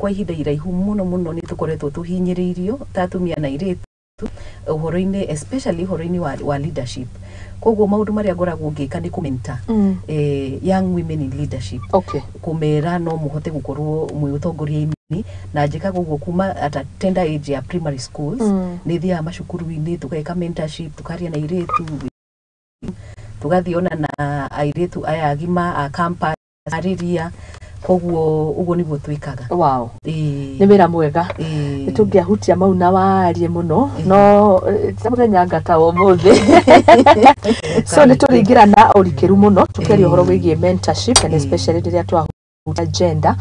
Kwa ihinda iraihu mũno mũno nĩ tũkoretwo tũhinyĩrĩirio ta atumia na airĩtu ũhoro-inĩ, especially ũhoro-inĩ wa leadership. Koguo maũndũ marĩa ngoragwo ngĩka nĩ kũmenta young women in leadership, kũmera no mũhote gũkorwo mwĩ ũtongoria-inĩ, na njĩkaga ũguo kuma at a tender age ya primary schools. Nĩ thiaga macukuru-inĩ, tũgeka mentorship, tũkaria na airĩtu, tũgathiĩ ona na airĩtu aya agima a campus arĩria. Koguo ũguo nĩguo twĩkaga. Ĩĩ. Nĩ wĩra mwega. Ĩĩ. Nĩ tũngĩahutia mau na warie mũno, no ti mũthenya ngata wa ũmũthĩ, so nĩ tũrĩingĩra na ũrikĩru mũno tũkĩaria ũhoro wĩgiĩ mentorship and especially rĩrĩa twahutia gender,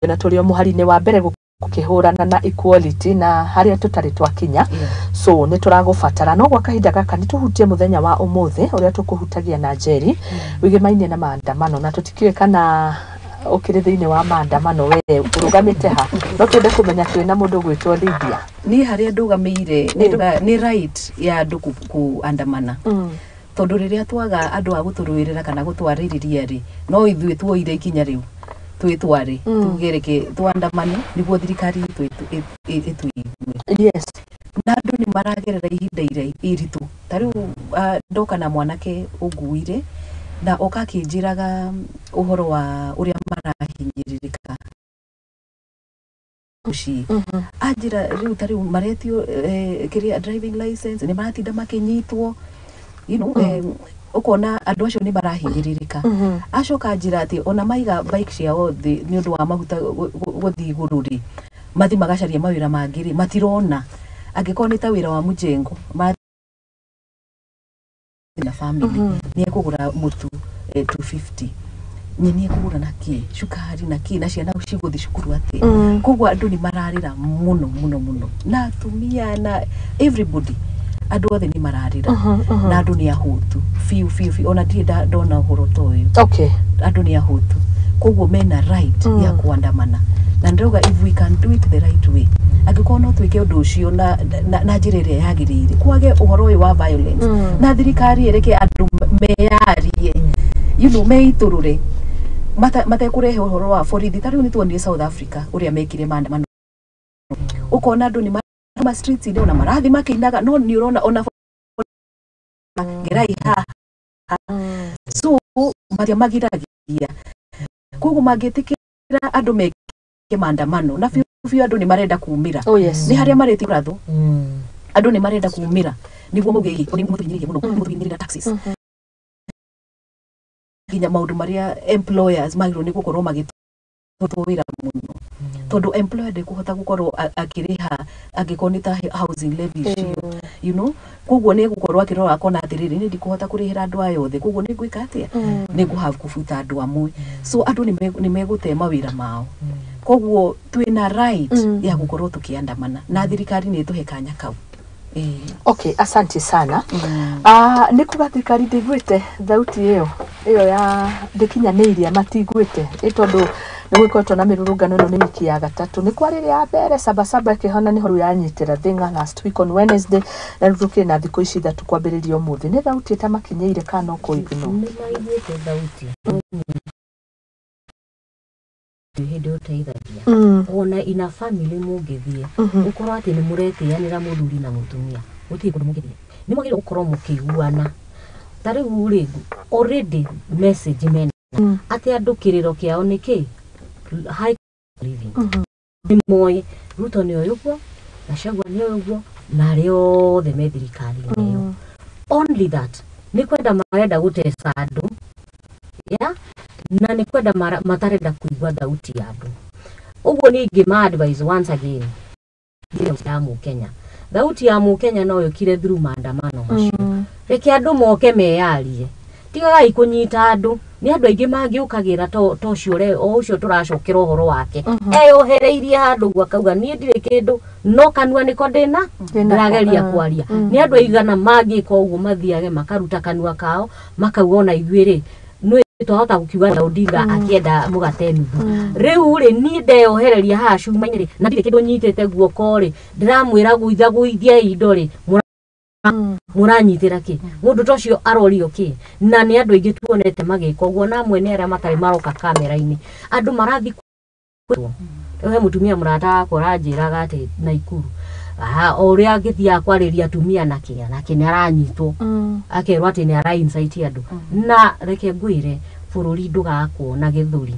na tũrĩ o mũhari-inĩ wa mbere gũkĩhũrana na equality na harĩa tũtarĩ twakinya. So nĩ tũragũbatara, no gwa kahinda gaka nĩ tũhutie mũthenya wa ũmũthĩ ũrĩa tũkũhutagia na Njeri wĩgĩmainie na maandamano, na tũtikĩũĩ kana ũkĩrĩ thĩinĩ wa maandamano, we ũrũgamĩte ha? No twende kũmenya twĩna mũndũ gwĩtwo Lydia. Niĩ harĩa ndũgamĩire nĩ right ya andũ kũandamana, tondũ rĩrĩa twaga andũ a gũtũrũĩrĩra kana gũtwarĩrĩria rĩ, no ithuĩ tuoire ikinya rĩu twĩtware, tuge reke twandamane nĩguo thirikari itũ ĩtũigue. Na andũ nĩ maragerera ihinda iritũ. Ta rĩu ndoka na mwanake ũnguire na oka akĩnjĩraga ũhoro wa ũrĩa marahinyĩrĩrĩka mũciĩ. Anjĩra rĩu ta rĩu maretio kĩrĩa, driving license, nĩ maratinda makĩnyitwo, ũkona andũ acio nĩ marahinyĩrĩrĩka. Acoka anjĩra atĩ ona maiga bike ciao thĩ nĩ ũndũ wa maguta gũthiĩ igũrũ rĩ, mathi magacaria mawĩra mangĩ rĩ, matirona, angĩkorwo nĩ ta wĩra wa mũjengo na family nĩ ekũgũra mũtu 250, nyeni ekũgũra na kĩ, cukari na kĩ, na ciana cigũthiĩ cukuru atĩa? Koguo andũ nĩ mararĩra mũno mũno mũno, na atumia na everybody, andũ othe nĩ mararĩra, na andũ nĩ ahũtu biũ biũ biũ. Ona ndirĩ ndona ũhoro ta ũyũ. Andũ nĩ ahũtu, koguo mena right ya kuandamana, na ndĩrauga if we can do it the right way, angĩkorwo no twĩke ũndũ ũcio na njĩra ĩrĩa yagĩrĩire, kwage ũhoro ũyũ wa violence, na thirikari ĩreke andũ meyarie, meitũrũre matekũrehe ũhoro wa borithi. Ta rĩu nĩ tuonire South Africa ũrĩa mekire maandamano, ũkona andũ nĩ ma streets-inĩ ona marathiĩ makĩinaga, no nĩ ũrona ona gerai haha, so matiamagiragia. Koguo mangĩtĩkĩra andũ meke maandamano, na biũ biũ andũ nĩ marenda kumĩra. Nĩ harĩa marĩtie ũrathũ, andũ nĩ marenda kumĩra nĩguo mauge nĩ mũtũhinyĩrĩirie mũno, mũtũhinyĩrĩria taxes, nginya maũndũ marĩa employers magĩrĩirwo nĩ gũkorwo magĩtwo wĩra mũno, tondũ employer ndekũhota gũkorwo akĩrĩha angĩkorwo nĩ ta housing levy icio, koguo nĩ egũkorwo akĩrora akona atĩrĩrĩ, nĩ ndikũhota kũrĩhĩra andũ aya othe, koguo nĩ ngwĩka atĩa? Nĩ ngũhave kũbuta andũ amwe. So andũ nĩ megũte mawĩra mao. Koguo twĩna right ya gũkorwo tũkĩandamana, na thirikari nĩ ĩtũhe kanya kau. Ĩĩ. Okay, asante sana. Ah, nĩ kuga thirikari ndĩiguĩte thauti ĩyo ya ndĩkinyanĩirie, matiguĩte ĩ, tondũ nĩ gwĩkoretwo na mĩrũrũngano ĩno nĩ wiki ya gatatũ. Nĩ kwarĩ ya mbere Sabasaba ĩkĩhona nĩho rĩu yanyitĩra Thĩng'a last week on Wednesday, na rĩu tũkĩrĩ na thikũ ici 3 kwambĩrĩria ũmũthĩ. Nĩ thauti ĩtamakinyĩire kana no kũignore? Nĩ maiguĩte thauti hĩndĩ ũteithagia ona ina family mũngĩthiĩ ũkorwo atĩ nĩ mũretĩanĩra mũthuri na mũtumia, gũtirĩ kũndũ mũngĩthiĩ. Nĩ mwagĩrĩirwo gũkorwo mũkĩiguana. Ta rĩu rĩ, already message mena atĩ andũ kĩrĩro kĩao nĩ kĩ high living. Nĩ moĩ Ruto nĩ oĩ ũguo, Gachagua nĩ oĩ ũguo, na arĩa othe me thirikari-inĩ ĩyo. Only that nĩ kwenda marenda gũteca andũ ya na nĩ kwenda matarenda kũigua thauti ya andũ. Ũguo niĩ ingĩma advise once again, ya mũkenya, thauti ya mũkenya no yũkire through maandamano macio. Reke andũ moke meyarie, tigagai kũnyita andũ. Nĩ andũ aingĩ mangĩũkagĩra to ũcio o ũcio tũracokera ũhoro wake, eyohereirie handũ ũguo akauga niĩ ndirĩ kĩndũ, no kanua nĩko ndĩna Ndĩnako, ndĩrageria kwaria. Nĩ andũ aigana mangĩka ũguo, mathiage makaruta kanua kao makauga ona ithuĩ rĩ nĩ twahota gũkiuga Odinga akĩenda mũgate nuthu. Rĩu rĩ, niĩ ndeyohereria haha cuma-inĩ rĩ, na ndirĩ kĩndũ nyitĩte guoko rĩ, ndĩramwĩra gũitha gũithia indo rĩ, mũranyitĩra kĩ? Mũndũ ta ũcio arorio kĩ? Na nĩ andũ aingĩ tuonete magĩka ũguo, na amwe nĩ arĩa matarĩ maroka kamera-inĩ. Andũ marathiĩ kwĩrwo. He mũtumia mũrata wakwa ũranjĩraga atĩ Naikuru o ũrĩa angĩthiaga kwarĩria atumia nake nake nĩ aranyitwo akerwo atĩ nĩ ara incite andũ. Na reke ngwĩre bũrũri ndũgakwo na gĩthũri,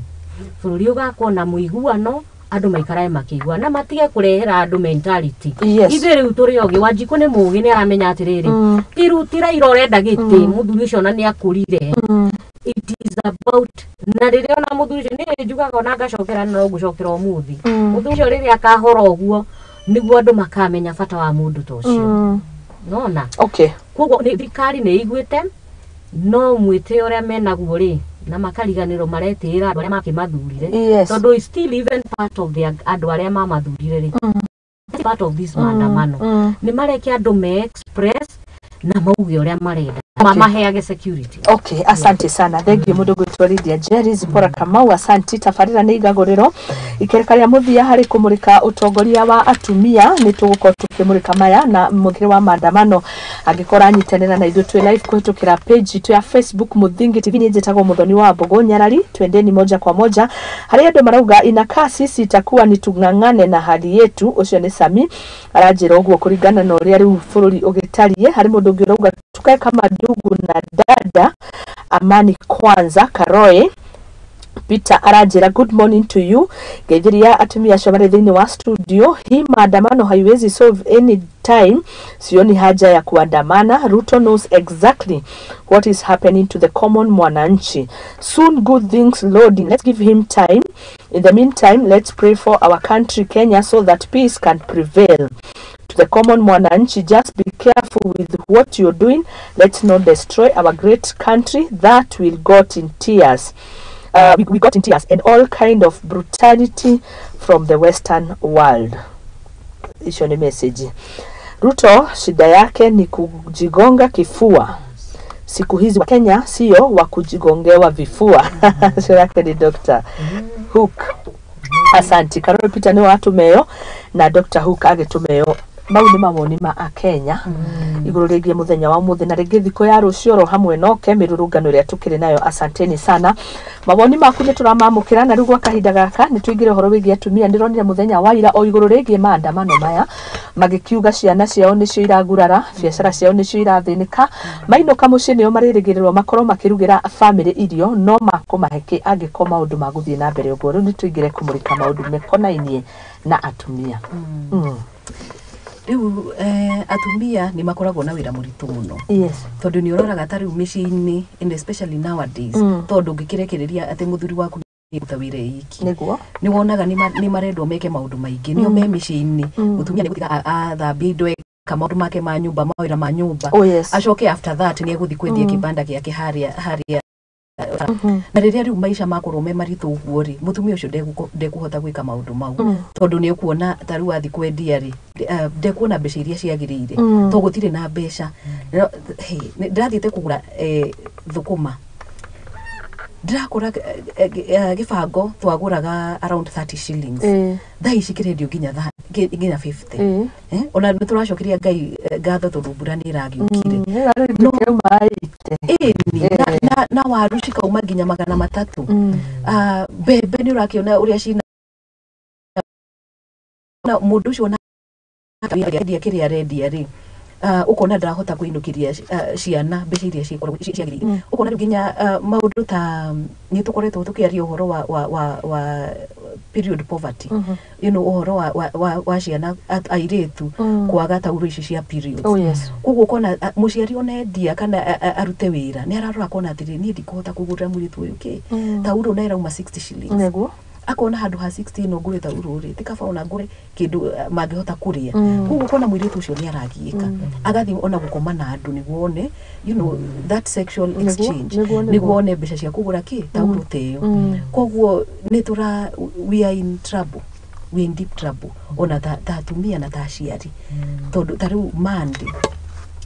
bũrũri ũgakwo na mũiguano, andũ maikarae makĩigua na matige kũrehera andũ mentality. Yes. Ithuĩ rĩu tũrĩ ogĩ, Wanjikũ nĩ mũgĩ, nĩ aramenya atĩrĩrĩ, ti Raila ũrenda gĩtĩ, mũthuri ũcio ona nĩ akũrire. It is about na rĩrĩa ona mũthuri ũcio nĩ njugaga ona ngacokera na no ngũcokera ũmũthĩ, mũthuri ũcio rĩrĩa akahora ũguo nĩguo andũ makamenya bata wa mũndũ ta ũcio. Nona Okay. koguo nĩ thirikari nĩ iguĩte no mwĩtĩo ũrĩa menaguo rĩ na makariganĩrwo maretĩĩra andũ arĩa makĩmathurire. Yes. Tondũ is still even part of the andũ arĩa mamathurire rĩ, part of this maandamano nĩ mareke andũ me express na mauge ũrĩa marenda, mamaheage security. Okay, asante sana. Thank you mundu gwitwo Lydia Jerry Zipora Kamau, asante. Tabarĩra nĩ igagũrĩro ikereka rĩa mũthia harĩ kũmũrĩka ũtongoria wa atumia. Nĩ tũgũkorwo tũkĩmũrĩka maya na mũthia wa maandamano. Angĩkorwo ũranyitanĩra na ithuĩ twĩ live kũhĩtũkĩra page itũ ya Facebook Mũthingi TV, niĩ njĩtagwo Mũthoni wa Mbũgũ Nyarari. Twendeni moja kwa moja harĩ andũ marauga inakaa sisi itakuwa ni tung'ang'ane na hali yetu. Ũcio nĩ Sami aranjĩra ũguo kũringana na ũrĩa rĩu bũrũri ũgĩtariĩ. Harĩ mũndũ ũngĩ ũrauga tukae kama ndugu na dada, amani kwanza. Karoe Peter aranjĩra good morning to you, ngeithiria atumia acio marĩ thĩinĩ wa studio. Hii maandamano haiwezi solve any time, sioni haja ya kuandamana. Ruto knows exactly what is happening to the common mwananchi. Soon good things loading, let's give him time. In the meantime, let's pray for our country Kenya so that peace can prevail. To the common mwananchi, just be careful with what you're doing. Let's not destroy our great country that will got in tears. We got in tears and all kind of brutality from the western world. Icio ni message. Ruto shida yake ni kujigonga kifua. Siku hizi wa Kenya sio wa kujigongewa vifua. Sio yake ni Dr. Hook. Asante. Karol Peter nĩ watũmeo na Dr. Hook agĩtũmeo. Mau nĩ mawoni ma akenya igũrũ rĩgiĩ mũthenya wa ũmũthĩ na rĩngĩ thikũ ya rũciũ oro hamwe noke mĩrũrũngano ĩrĩa tũkĩrĩ nayo. Asanteni sana, mawoni maku nĩ tũramamũkĩra. Na rĩu gwa kahinda gaka nĩ tũingĩre ũhoro wĩgiĩ atumia. Ndĩronire mũthenya wa ira o igũrũ rĩgiĩ maandamano maya magĩkiuga ciana ciao nĩcio iragurara, biacara ciao nĩcio irathĩnĩka, mainũka mũciĩ nĩo marĩrĩgĩrĩrwo makorwo makĩrugĩra bamĩrĩ irio, no makũmahe kĩ angĩkorwo maũndũ magũthiĩ na mbere ũguo. Rĩu nĩ tũingĩre kũmũrĩka maũndũ mekonainie na atumia. Rĩu atumia nĩ makoragwo na wĩra mũritũ mũno. Yes. Tondũ nĩ ũroraga ta rĩu mĩciĩ-inĩ and especially nowadays, tondũ ũngĩkĩrekereria atĩ mũthuri waku nĩ wĩra iki, nĩguo nĩ wonaga nĩ marendwo meke maũndũ maingĩ nĩo me mĩciĩ-inĩ. Mũtumia nĩ gũtiga athambie indo, eka maũndũ make ma nyũmba, mawĩra ma nyũmba. Oh yes. Acoke after that nĩ egũthiĩ kwendia kĩbanda gĩake harĩa harĩa. Na rĩrĩa rĩu maica makorwo me maritũ ũguo rĩ, mũtumia ũcio ndekũhota gwĩka maũndũ mau, tondũ nĩ ũkuona ta rĩu athiĩ kwendia rĩ, ndekuona mbeca iria ciagĩrĩire, tondũ gũtirĩ na mbeca. Hey, ndĩrathiĩte kũgũra thũkũma, ndĩrakora gĩbango twagũraga around 30 shillings, thaa ici kĩrendio nginya nginya 50. Ona nĩ tũracokeria Ngai ngatho tondũ mbura nĩ ĩragĩũkire. No ite. Ĩni na waru cikauma nginya 300. Mbembe nĩ ũrakĩona ũrĩa cina na mũndũ ũcio ona endia kĩrĩa arendia rĩ, ũkona ndarahota kũinũkĩria ciana mbeca iria cikoragwo ciagĩrĩire. Ũkona rĩu nginya maũndũ ta nĩ tũkoretwo tũkĩaria ũhoro wa period poverty, ũhoro wa ciana airĩtu kwaga tauro ici cia periods. Oh yes. Koguo ũkona mũciari ona endia kana arute wĩra nĩ ararora akona atĩrĩrĩ, niĩ ndikũhota kũgũrĩra mũirĩtu ũyũ kĩ tauro na ĩrauma 60 shillings. Nĩguo. Akona handũ ha 60 no ngũre tauro rĩ, ti kaba ona ngũre kĩndũ mangĩhota kũrĩa. Koguo ũkona mũirĩtu ũcio nĩ aragiĩka agathiĩ ona gũkoma na andũ nĩguo one that sexual exchange, nĩguo one mbeca cia kũgũra kĩ tauro ta ĩyo. Koguo nĩ tũra we are in trouble, we are in deep trouble ona ta atumia na ta aciari, tondũ ta rĩu Monday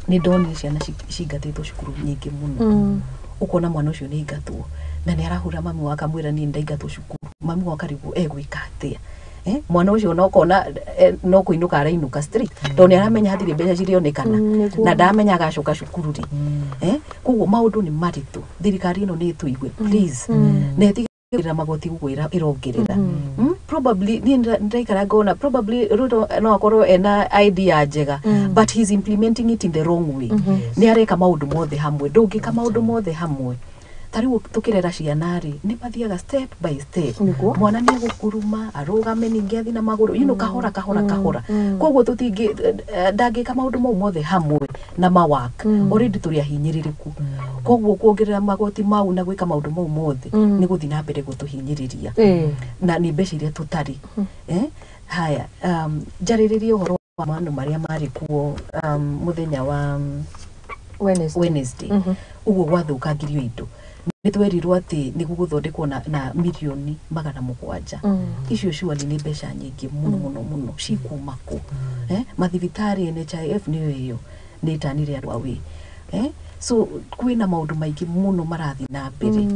nĩ ndonire ciana cingatĩtwo cukuru nyingĩ mũno. Ũkona mwana ũcio nĩ aingatwo na nĩ arahũra mami wake amwĩra niĩ ndaingatwo cukuru, mami wake arigwo egwĩka atĩa. Mwana ũcio no kona no kũinũka arainũka straight, tondũ nĩ aramenya hatirĩ mbeca cirĩonekana na ndaramenya agacoka cukuru rĩ. Koguo maũndũ nĩ maritũ, thirikari ĩno nĩ ĩtũigue please, na ĩtigĩrĩra magoti ũguo ĩrongerera. Probably niĩ ndĩraikara ngona probably Ruto no akorwo ena idea njega, but he's implementing it in the wrong way. Nĩ areka maũndũ mothe hamwe. Ndũngĩka maũndũ mothe hamwe. Ta rĩu tũkĩrera ciana rĩ, nĩ mathiaga step by step. Mwana nĩ egũkuruma, arũgame, ningĩ athiĩ na magũrũ, kahora kahora kahora. Koguo tũtingĩ, ndangĩka maũndũ mau mothe hamwe na mawak. Already tũrĩ ahinyĩrĩrĩku, koguo kuongerera magoti mau na gwĩka maũndũ mau mothe nĩ gũthiĩ na mbere gũtũhinyĩrĩria na nĩ mbeca iria tũtarĩ. Haya, njarĩrĩrie ũhoro wa maandũ marĩa marĩ kuo mũthenya wa Wednesday. Wednesday. Ũguo gwathũkangirio indo, nĩ twerirwo atĩ nĩ gũgũthondekwo na mirioni 700. Icio surely nĩ mbeca nyingĩ mũno mũno mũno. Cikuma kũ? Mathibitarĩ, NHIF nĩyo ĩyo nĩ ĩtanire andũ away. So kwĩna maũndũ maingĩ mũno marathiĩ na mbere.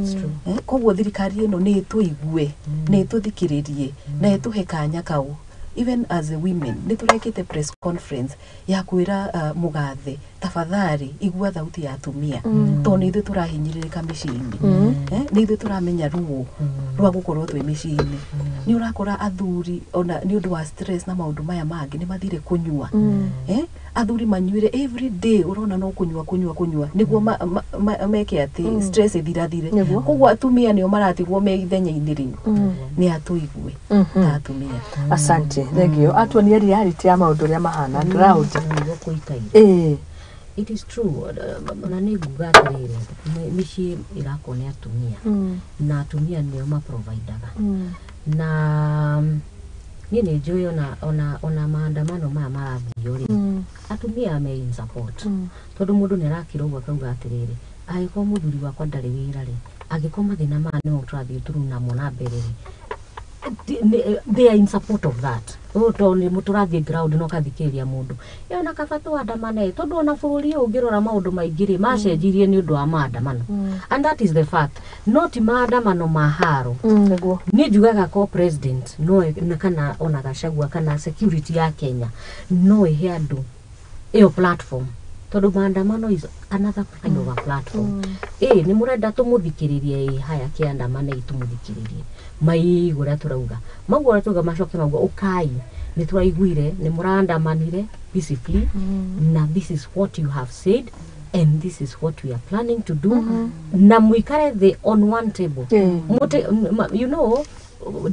Koguo thirikari ĩno nĩ ĩtũigue, nĩ ĩtũthikĩrĩrie na ĩtũhe kanya kau. Even as a women, nĩ tũrekĩte press conference ya kwĩra mũgathe, tafadhali igua thauti ya atumia, tondũ nĩ ithuĩ tũrahinyĩrĩrĩka mĩciĩ-inĩ. Nĩ ithuĩ tũramenya ruo rwa gũkorwo twĩ mĩciĩ-inĩ. Nĩ ũrakora athuri ona nĩ ũndũ wa stress na maũndũ maya mangĩ nĩ mathire kũnyua. Athuri manyuire every day, ũrona no kũnyua kũnyua kũnyua nĩguo meke atĩ stress ĩthirathire. Koguo atumia nĩo maratigwo me ithenya-inĩ rĩu. Nĩ atũigue ta atumia. Asante, thengio. Atuonie reality ya maũndũ ũrĩa mahana ground. Nĩguo kũikaire. It is true, na nĩ nguga atĩrĩrĩ, mĩciĩ ĩrakwo nĩ atumia na atumia nĩo maprovidaga. Na niĩ nĩ njũĩ ona maandamano maya marathiio rĩ, atumia me in support, tondũ mũndũ nĩ arakĩra ũguo akauga atĩrĩrĩ, angĩkorwo mũthuri wakwa ndarĩ wĩra rĩ, angĩkorwo mathĩna maya nĩmo tũrathiĩ tũru namo na mbere rĩ, they are in support of that. Ũyũ to nĩ tũrathiĩ ground na ũkathikĩrĩria mũndũ ĩ ona kaba tũandamane, tondũ ona bũrũri ũyũ ũngĩrora maũndũ maingĩ rĩ, macenjirie nĩ ũndũ wa maandamano, and that is the fact, no ti maandamano ma haro. Niĩ njugaga ko president no na kana ona Gachagua kana security ya Kenya no ĩhe andũ ĩyo platform, tondũ maandamano is another kind of a platform. Ĩ nĩ mũrenda tũmũthikĩrĩrie, ĩ haya, kĩandamane tũmũthikĩrĩrie, maigue ũrĩa tũrauga, maguo ũrĩa tũrauga, macoke mauga ũkai, nĩ tũraiguire nĩ mũraandamanire peacefully, na this is what you have said and this is what we are planning to do, na mũikare thĩ on one table. Mũte,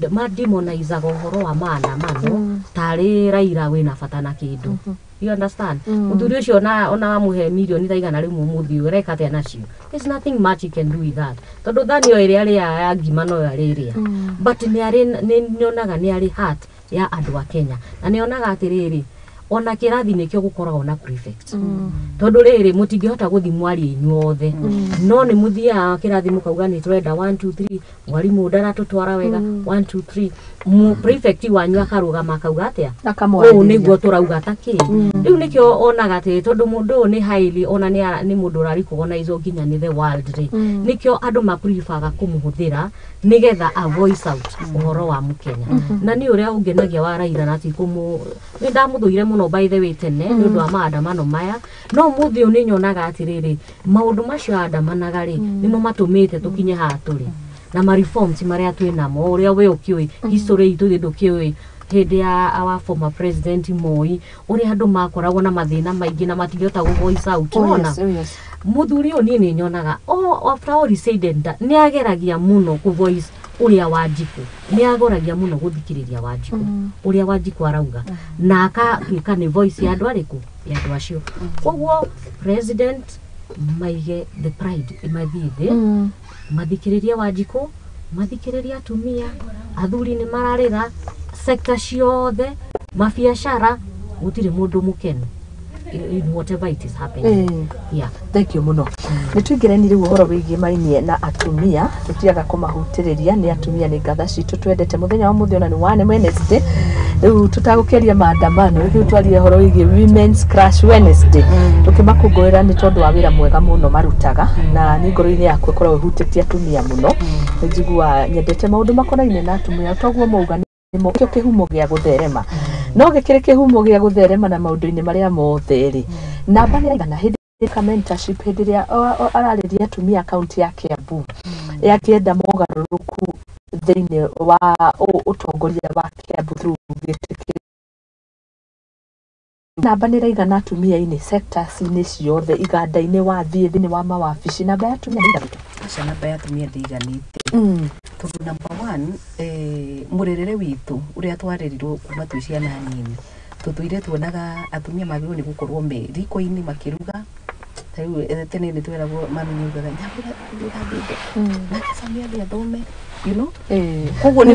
mademonizaga ũhoro wa maandamano tarĩ Raila wĩna bata na kĩndũ, you understand? Mũthuri ũcio ona wamũhe mirioni ta 100 ũmũthĩ ũyũ, ũreka atĩa nacio? There's nothing much he can do with that, tondũ thani o ĩrĩa arĩaga ya ngima noyo arĩrĩa. But nĩ arĩ, nĩ nyonaga nĩ arĩ heart ya andũ a Kenya, na nĩ onaga atĩrĩrĩ, ona kĩrathi nĩkĩo gũkoragwo na prefect, tondũ rĩrĩ mũtingĩhota gũthiĩ mwarie inyuothe, no nĩ mũthiaga kĩrathi mũkauga nĩ tũrenda 1 2 3, mwarimũ ndaratũtwara wega 1 2 3. Prefect wanyu akarũgama akauga atĩa? Ũũ Akamwarĩria. Nĩguo tũrauga ta kĩ rĩu nĩkĩo onaga atĩ tondũ mũndũ ũyũ nĩ highly ona nĩ mũndũ ũrarecognizwo nginya nĩ the world rĩ, nĩkĩo andũ maprefaga kũmũhũthĩra nĩgetha a voice out ũhoro wa mũkenya. Na nĩ ũrĩa ũngenagia wa Raila, na ti kũmũ, nĩ ndamũthũire mũno by the way tene nĩ ũndũ wa maandamano maya, no ũmũthĩ ũyũ nĩ nyonaga atĩrĩrĩ, maũndũ macio andamanaga rĩ, nĩmo matũmĩte tũkinye haha tũrĩ na ma reforms marĩa twĩ namo. Ũrĩa we ũkĩũĩ history itũ, ndũkĩũĩ hĩndĩ ya our former president Moi, ũrĩa andũ makoragwo na mathĩna maingĩ na matingĩhota gũ voice out. Oh, Nĩwona? yes, oh, yes. Mũthuri ũyũ niĩ nĩ nyonaga, oh, after all is said and done, nĩ ageragia mũno kũ voice ũrĩa Wanjikũ, nĩ agoragia mũno gũthikĩrĩria Wanjikũ, ũrĩa Wanjikũ arauga, na akatuĩka nĩ voice ya andũ arĩkũ, ya andũ acio. Koguo president maige the pride, mathiĩ thĩ, mathikĩrĩrie Wanjikũ, mathikĩrĩrie atumia. Athuri nĩ mararĩra, sector ciothe, mabiacara, gũtirĩ mũndũ mũkenu in whatever it is happening. Yeah. Thank you mũno. Nĩ tũingĩreni rĩu ũhoro wĩgiĩ mainie na atumia. Tũtiaga kũmahutĩrĩria, nĩ atumia nĩ ngatha citũ twendete. Mũthenya wa mũthĩ ona nĩ wane Wednesday, rĩu tũtagũkĩaria maandamano, rĩu twarie ũhoro wĩgiĩ Women's Crush Wednesday, tũkĩmakũngũĩra nĩ tondũ wa wĩra mwega mũno marutaga. Na niĩ ngoro-inĩ yakwa ĩkoragwo ĩhutĩtie atumia mũno. Nĩ njiguaga nyendete maũndũ makonainie na atumia, toguo mauga nĩmo kĩo kĩhumo gĩa gũtherema, no gĩkĩrĩ kĩhumo gĩa gũtherema na maũndũ-inĩ marĩa mothe rĩ, namba nĩ aigana hĩndĩ ĩka mentorship, hĩndĩ ĩrĩa ararĩria atumia kaunti ya Kiambu, akĩenda mogarũrũku. Thĩinĩ wa ũtongoria wa Kiambu through gĩtĩ kĩu, namba nĩ ĩraigana atumia-inĩ sectors-inĩ ciothe, iganda-inĩ, wathiĩ thĩinĩ wa mawabici, namba ya atumia nĩ ĩiganĩte? Aca, namba ya atumia ndĩiganĩte, tondũ number one, mũrerere witũ ũrĩa twarerirwo kuma twĩ ciana nini, tũtũire tuonaga atumia magĩrĩirwo nĩ gũkorwo me riko-inĩ makĩruga. Ta rĩu tene nĩ tweragwo, mami nĩ augaga nyambĩra gũthambia indo nake Samia athiĩ athome. Koguo nĩ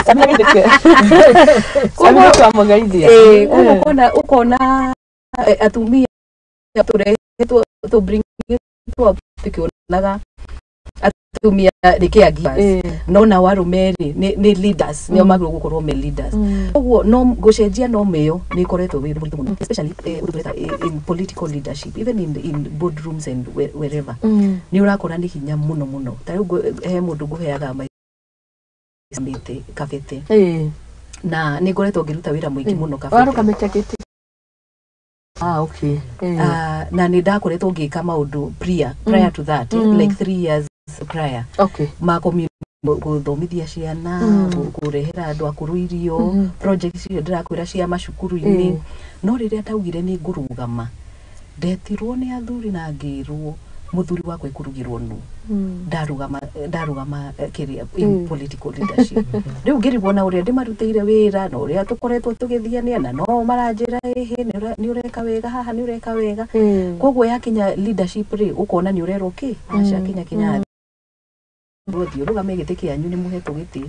Samia githĩ Samia twamũgeithia. Koguo ũkona atumia tũrehetwo, tũ bring tũkĩonaga atumia nĩ caregivers, no nao arũme rĩ nĩ leaders, nĩo magĩrĩirwo gũkorwo me leaders. Koguo no gũcenjia no ĩyo nĩ ĩkoretwo wĩ ũndũ mũritũ mũno, especially ũndũ tũreta in political leadership, even in boardrooms and wherever, nĩ ũrakora nĩ hinya mũno mũno. Ta rĩu he mũndũ ngũheaga mĩtĩ Kabete, na nĩ ngoretwo ngĩruta wĩra mũingĩ mũno Kabete. Warũgamĩte gĩtĩ, ah, okay. Ah, na nĩ ndakoretwo ngĩka maũndũ prior to that, like 3 years prior, ma community, gũthomithia ciana, kũrehera andũ akũrũ irio, project icio ndĩrakwĩra cia macukuru-inĩ. No rĩrĩa ndaugire nĩ ngũrũgama, ndetirwo nĩ athuri na ngĩrwo mũthuri wakwa ekũrugĩrwo nũ ndarũgama kĩrĩa in political leadership. Rĩu ngĩrigwo na ũrĩa ndĩmarutĩire wĩra na ũrĩa tũkoretwo tũgĩthiania, na no maranjĩra, ĩhĩ, nĩ ũreka wega haha, nĩ ũreka wega. Koguo yakinya leadership rĩ, ũkona nĩ ũrerwo kĩ aca, kinya kinya thiĩ ũrũgame gĩtĩ kĩanyu, nĩ mũhetwo gĩtĩ.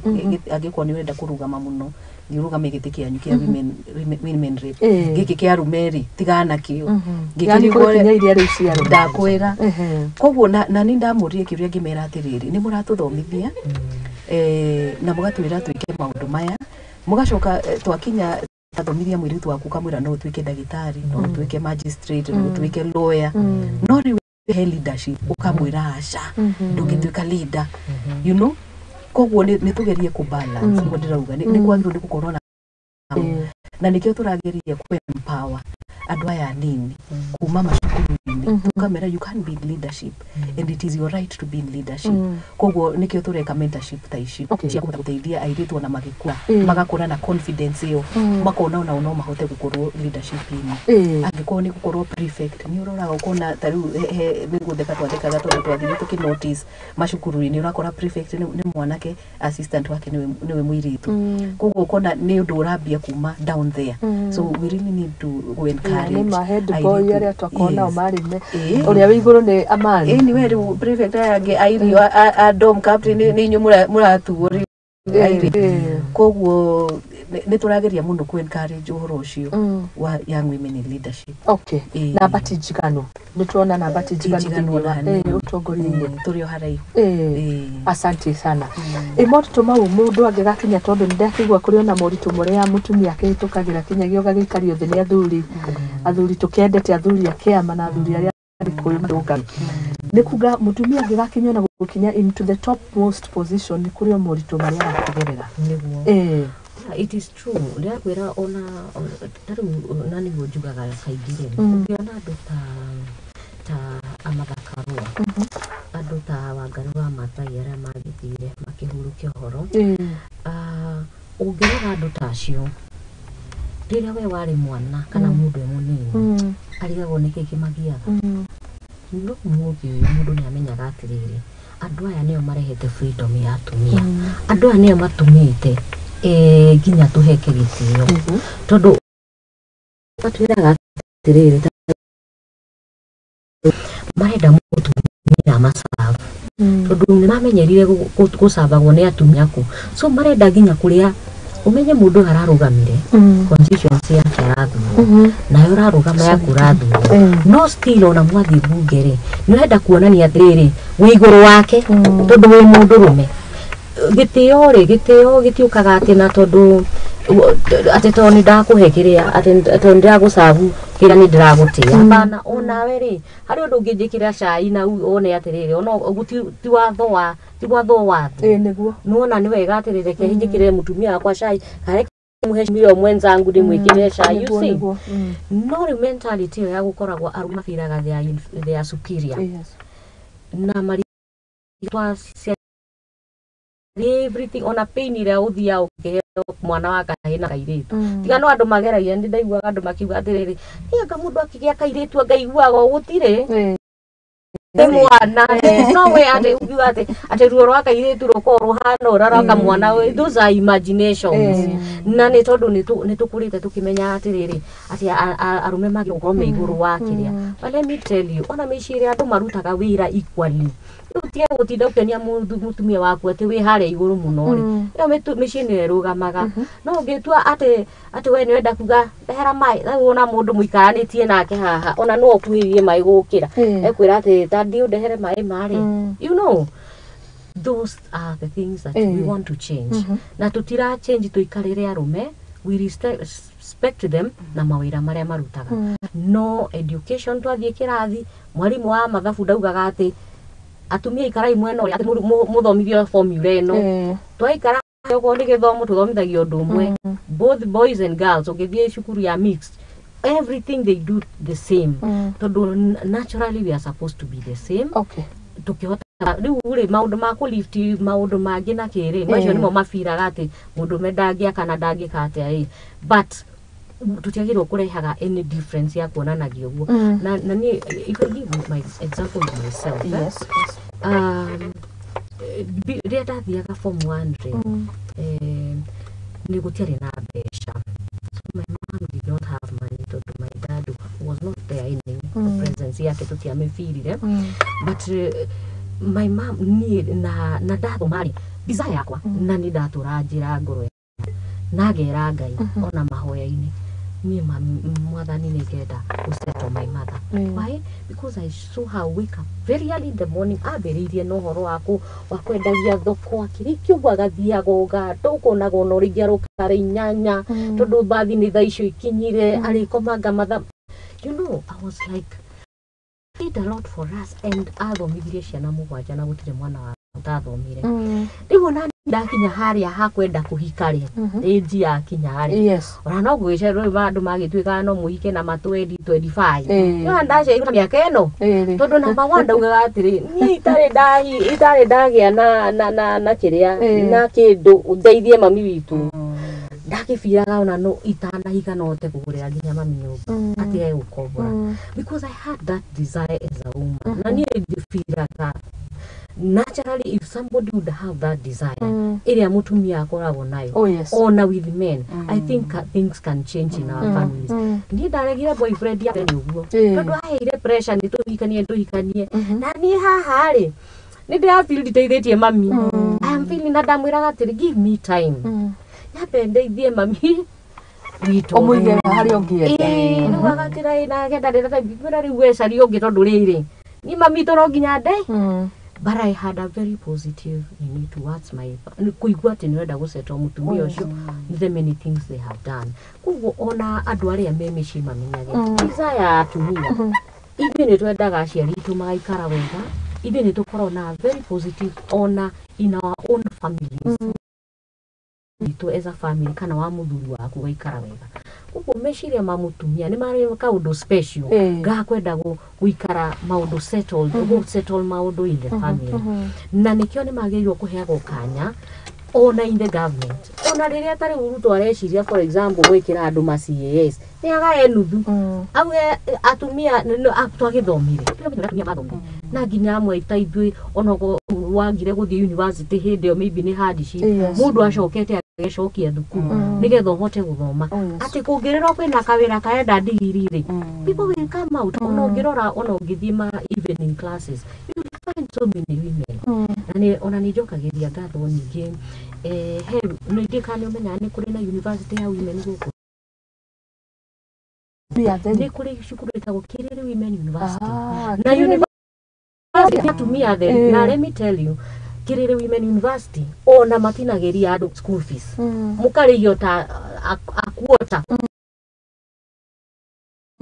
Angĩkorwo nĩ ũrenda kũrũgama mũno, thiĩ ũrũgame gĩtĩ kĩanyu kĩa women rep. Gĩkĩ kĩa arũme rĩ, tigana nakĩo. Yani Ngĩkĩrigwo kũrĩ kinya iria rĩu cia arũme. Ndakwĩra. Koguo na nĩ ndamũrire kĩũria ngĩmera atĩrĩrĩ, nĩ mũratũthomithia na mũgatwĩra twĩke maũndũ maya, mũgacoka twakinya athomithia mũirĩtu waku, ũkamwĩra no ũtuĩke ndagĩtarĩ, no ũtuĩke magistrate, no ũtuĩke lawyer, no rĩu he leadership ũkamwĩra aca, ndũngĩtuĩka leader. Koguo nĩ tũgerie kũ balance. Nĩguo ndĩrauga nĩ kwagĩrĩirwo nĩ gũkorwo na na nĩkĩo tũrageria kũ empower andũ aya anini kuma macukuru-inĩ, tũkamera you can be in leadership and it is your right to be in leadership. Koguo nĩkĩo tũreka mentorship ta ici cia kũhota gũteithia airĩtu ona magĩkũra, magakũra na confidence ĩyo, makona onao no mahote gũkorwo leadership-inĩ. Angĩkorwo nĩ gũkorwo prefect, nĩ ũroraga ũkona ta rĩu nĩ gũtheka twathekaga tondũ twathire tũkĩ notice macukuru-inĩ, ũrakora prefect nĩ mwanake, assistant wake nĩwe mũirĩtu. Koguo ũkona nĩ ũndũ ũrambia kuma down there, so we really need to go encourage Nĩ ma head boy airĩtu. Arĩa twakorwo nao marĩ me ũrĩa wĩ igũrũ nĩ Amani. Ĩni we rĩu prefect aya angĩ airio a dom captain nĩ inyuĩ mũratuo rĩu airĩtu. Koguo nĩ tũrageria mũno ku encourage ũhoro ũcio wa young women in leadership. Namba ti njiganu, nĩ tuona namba ti njiganu njiganu thĩinĩ ona wa hanini. Ũtongoria-inĩ. Tũrĩ o haraihu. Asante sana. Ĩ moritũ mau mũndũ angĩgakinya, tondũ nĩ ndakĩigua kũrĩ ona moritũ marĩa mũtumia akĩhĩtũkagĩra kinyagia ũgagĩikario thĩ nĩ athuri. Athuri tũkĩendete, athuri a kĩama na athuri arĩa Gĩkũyũ marũngaru, nĩ kuga mũtumia angĩgakinya ona gũkinya into the top most position, nĩ kũrĩ o moritũ marĩa arakĩgerera. Nĩguo. It is true, ndĩrakwĩra ona ta rĩu, na nĩguo njugaga kaingĩ rĩ, ũngĩona andũ ta amathakarũa, andũ ta Wangarĩ wa Maathai arĩa magĩthire makĩhurũkia ũhoro. Ah, ũngĩrora andũ ta acio rĩrĩa we warĩ mwana kana mũndũ e mũnini, arigagwo nĩkĩ kĩmagiaga. No ũmũthĩ ũyũ mũndũ nĩ amenyaga atĩrĩrĩ, andũ aya nĩo marehete freedom ya atumia, andũ aya nĩo matũmĩte nginya tũheke gĩtĩo, tondũ matwĩraga atĩrĩrĩ, marenda mũtumia amacabu, tondũ nĩ mamenyerire gũcabagwo nĩ atumia kũ, so marenda nginya kũrĩa ũmenye mũndũ ũyũ ararũgamire constituency yake arathurwo nayo, ũrarũgama yaku ũrathurwo, no still ona mwathiĩ mbunge rĩ, nĩ ũrenda kuonania atĩrĩrĩ wĩ igũrũ wake tondũ wĩ mũndũrũme. Gĩtĩo rĩ, gĩtĩo gĩtiũkaga atĩ na tondũ atĩ tondũ nĩ ndakũhe kĩrĩa, atĩ tondũ nĩ ndĩragũcabu kĩrĩa, nĩ ndĩragũtĩa. Hapana, onawe rĩ, harĩ ũndũ ũngĩnjĩkĩra cai na wone atĩrĩrĩ ona ũguo ti watho wa ti watho watho. Ĩĩ, nĩguo. Nĩwona nĩ wega atĩrĩ, reke njĩkĩrĩre mũtumia wakwa cai, kana mheshimiwa mwenzangu ndĩmwĩkĩrĩre cai, you Nĩguo, see. nĩguo. No rĩu mentality ĩyo ya gũkoragwo arũme mabiraga they are superior na mari twa Everything, ona pain ĩrĩa ũthiaga ũkĩheo mwana wa kahĩĩ na kairĩtu, tiga no andũ mageragia. Nĩ ndaiguaga andũ makiuga atĩrĩrĩ, niĩ anga mũndũ akĩgĩa kairĩtu angaiguaga gũtirĩ nĩ mwana no we atĩ ukiuga atĩ ruo rwa kairĩtu rũkorwo rũhana ũrĩa rwa kamwana, those are imaginations. Na nĩ tondũ nĩ tũkũrĩte tũkĩmenyaga atĩrĩrĩ, atĩ arũme magĩrĩirwo gũkorwo me igũrũ wa kĩrĩa. But let me tell you, ona mĩciĩ ĩrĩa andũ marutaga wĩra equally, rĩu tiga gũtinda ũkĩonia mũtumia waku atĩ wĩ harĩa igũrũ mũno rĩ, ĩyo mĩciĩ nĩyo ĩrũgamaga. No ũngĩtua atĩ we nĩwenda kuga ndehera maĩ, rĩu ona mũndũ mũikaranĩtie nake haha, ona no ũkuhĩrĩrie maĩ gũkĩra, ekwĩra atĩ ta ndiũ ndehere maĩ marĩ. You know, those are the things that we want to change, na tutira change tuikarĩre arũme. We respect them na mawĩra marĩa marutaga. No education, twathiĩ kĩrathi, mwarimũ wa mathabu ndaugaga atĩ atumia ikarai mwena ũrĩa, atĩ mũthomithio formula ĩno. Twaikara, okorwo nĩ gĩthomo, tũthomithagio ũndũ ũmwe, both boys and girls. Ũngĩthiĩ cukuru ya mixed, everything they do the same, tondũ naturally we are supposed to be the same. Tukĩhota rĩu rĩ, maũndũ ma kũ lift maũndũ mangĩ na kĩrĩ macio nĩmo mabiraga atĩ mũndũme ndangĩaka na ndangĩka atĩa ĩ, but tũtiagĩrĩirwo kũrehaga any difference ya kuonanagia ũguo. Na niĩ, if I give my example of myself, eh, rĩrĩa ndathiaga form 1 rĩ, nĩ gũtiarĩ na mbeca, so my mom did not have money tondũ my dad was not there anyway. Presence yake tũtiamĩbirire. But my mom, niĩ na ndathoma rĩ, desire yakwa na nĩ ndatũra njĩra ngoro na ngera Ngai ona mahoya-inĩ, niĩ mwathani nĩ ngenda gũ settle my mother. Why? Because I saw her wake up very early in the morning, ambĩrĩirie na ũhoro wa kwendagia thoko, akĩrĩkia ũguo agathiaga ũganda, ũkonaga ona ũrĩngĩ aroka thaa 8, tondũ mbathi nĩ thaa icio ikinyire, arĩkomanga mathaa. You know, I was like, did a lot for us, and athomithirie ciana mũgwanja na gũtirĩ mwana wa ũtathomire. Rĩu ona ndakinya harĩa hakwenda kũhika rĩ, ĩnji yakinya rĩ, ona no gwĩcerwo rĩu andũ magĩtuĩkaga no mũhike na ma 20 25. No ndaciarirwo na mĩaka ĩno, tondũ namba one ndaugaga atĩrĩ, niĩ itarĩ ndagĩa na kĩrĩa na kĩndũ ndeithie mami witũ, ndakĩbiraga ona no itanahika no hote kũgũrĩra nginya mami nyũmba atige gũkombora, because I had that desire as a woman. Na niĩ ndibiraga naturally, if somebody would have that desire ĩrĩa mũtumia akoragwo nayo, Oh, yes. ona with men, I think things can change in our families. Niĩ ndaregire boyfriend yake nĩ ũguo, tondũ aheire pressure nĩ tũhikanie, tũhikanie, na niĩ haha rĩ, nĩ ndĩrafeel nditeithĩtie mami. I am feeling, na ndamwĩraga atĩrĩ, give me time, nyambe ndeithie mami witũ. Ũmũige harĩa ũngĩenda. Ĩĩ, rĩu agatĩra ĩ nake ndarĩ na time, rĩu wecaria ũngĩ, tondũ rĩrĩ niĩ mami tũ no nginya nde. But I had a very positive nini towards my kũigua atĩ nĩũrenda gũsettle mũtumia ũcio, the many things they have done. Koguo ona andũ arĩa me mĩciĩ mamenyage desire ya atumia, ithuĩ nĩ twendaga aciari itũ magaikara wega, ithuĩ nĩ tũkoragwo na very positive ona in our own families witũ as a family, kana wa mũthuri waku gaikara wega. Koguo meciria ma mũtumia nĩ marĩ kaũndũ special gakwenda gũikara maũndũ settled, gũ settle maũndũ in the family, na nĩkĩo nĩ magĩrĩirwo kũheagwo kanya ona in the government. Ona rĩrĩa ta rĩu Ruto areciria, for example, gwĩkĩra andũ ma CAS, nĩ agae nuthu, auge atumia twagĩthomire, atumia mathomire, na nginya amwe ta ithuĩ onokorwo wagire gũthiĩ university hĩndĩ ĩyo, maybe nĩ hardship, mũndũ acokete agecokia thukuru nĩgetha ũhote gũthoma. Oh, yes. Atĩ kũngĩrĩrwo kwĩna kawĩra karenda ndigiri rĩ, people will come out. Ona ũngĩrora, ona ũngĩthiĩ ma evening classes, you will find so many women. Na nĩ ona nĩ njokagĩria ngatho ningĩ, he nĩ ndĩka nĩ ũmenyaga nĩ kũrĩ na university ya women gũkũ? Atumia atheri. Nĩ kũrĩ cukuru ĩtagwo Kiriri Women University. Ah, Na Kiriri. University atumia atheri. Na let me tell you, Kiriri Women University ona matinagĩria andũ school fees, mũkarĩhio ta a quarter,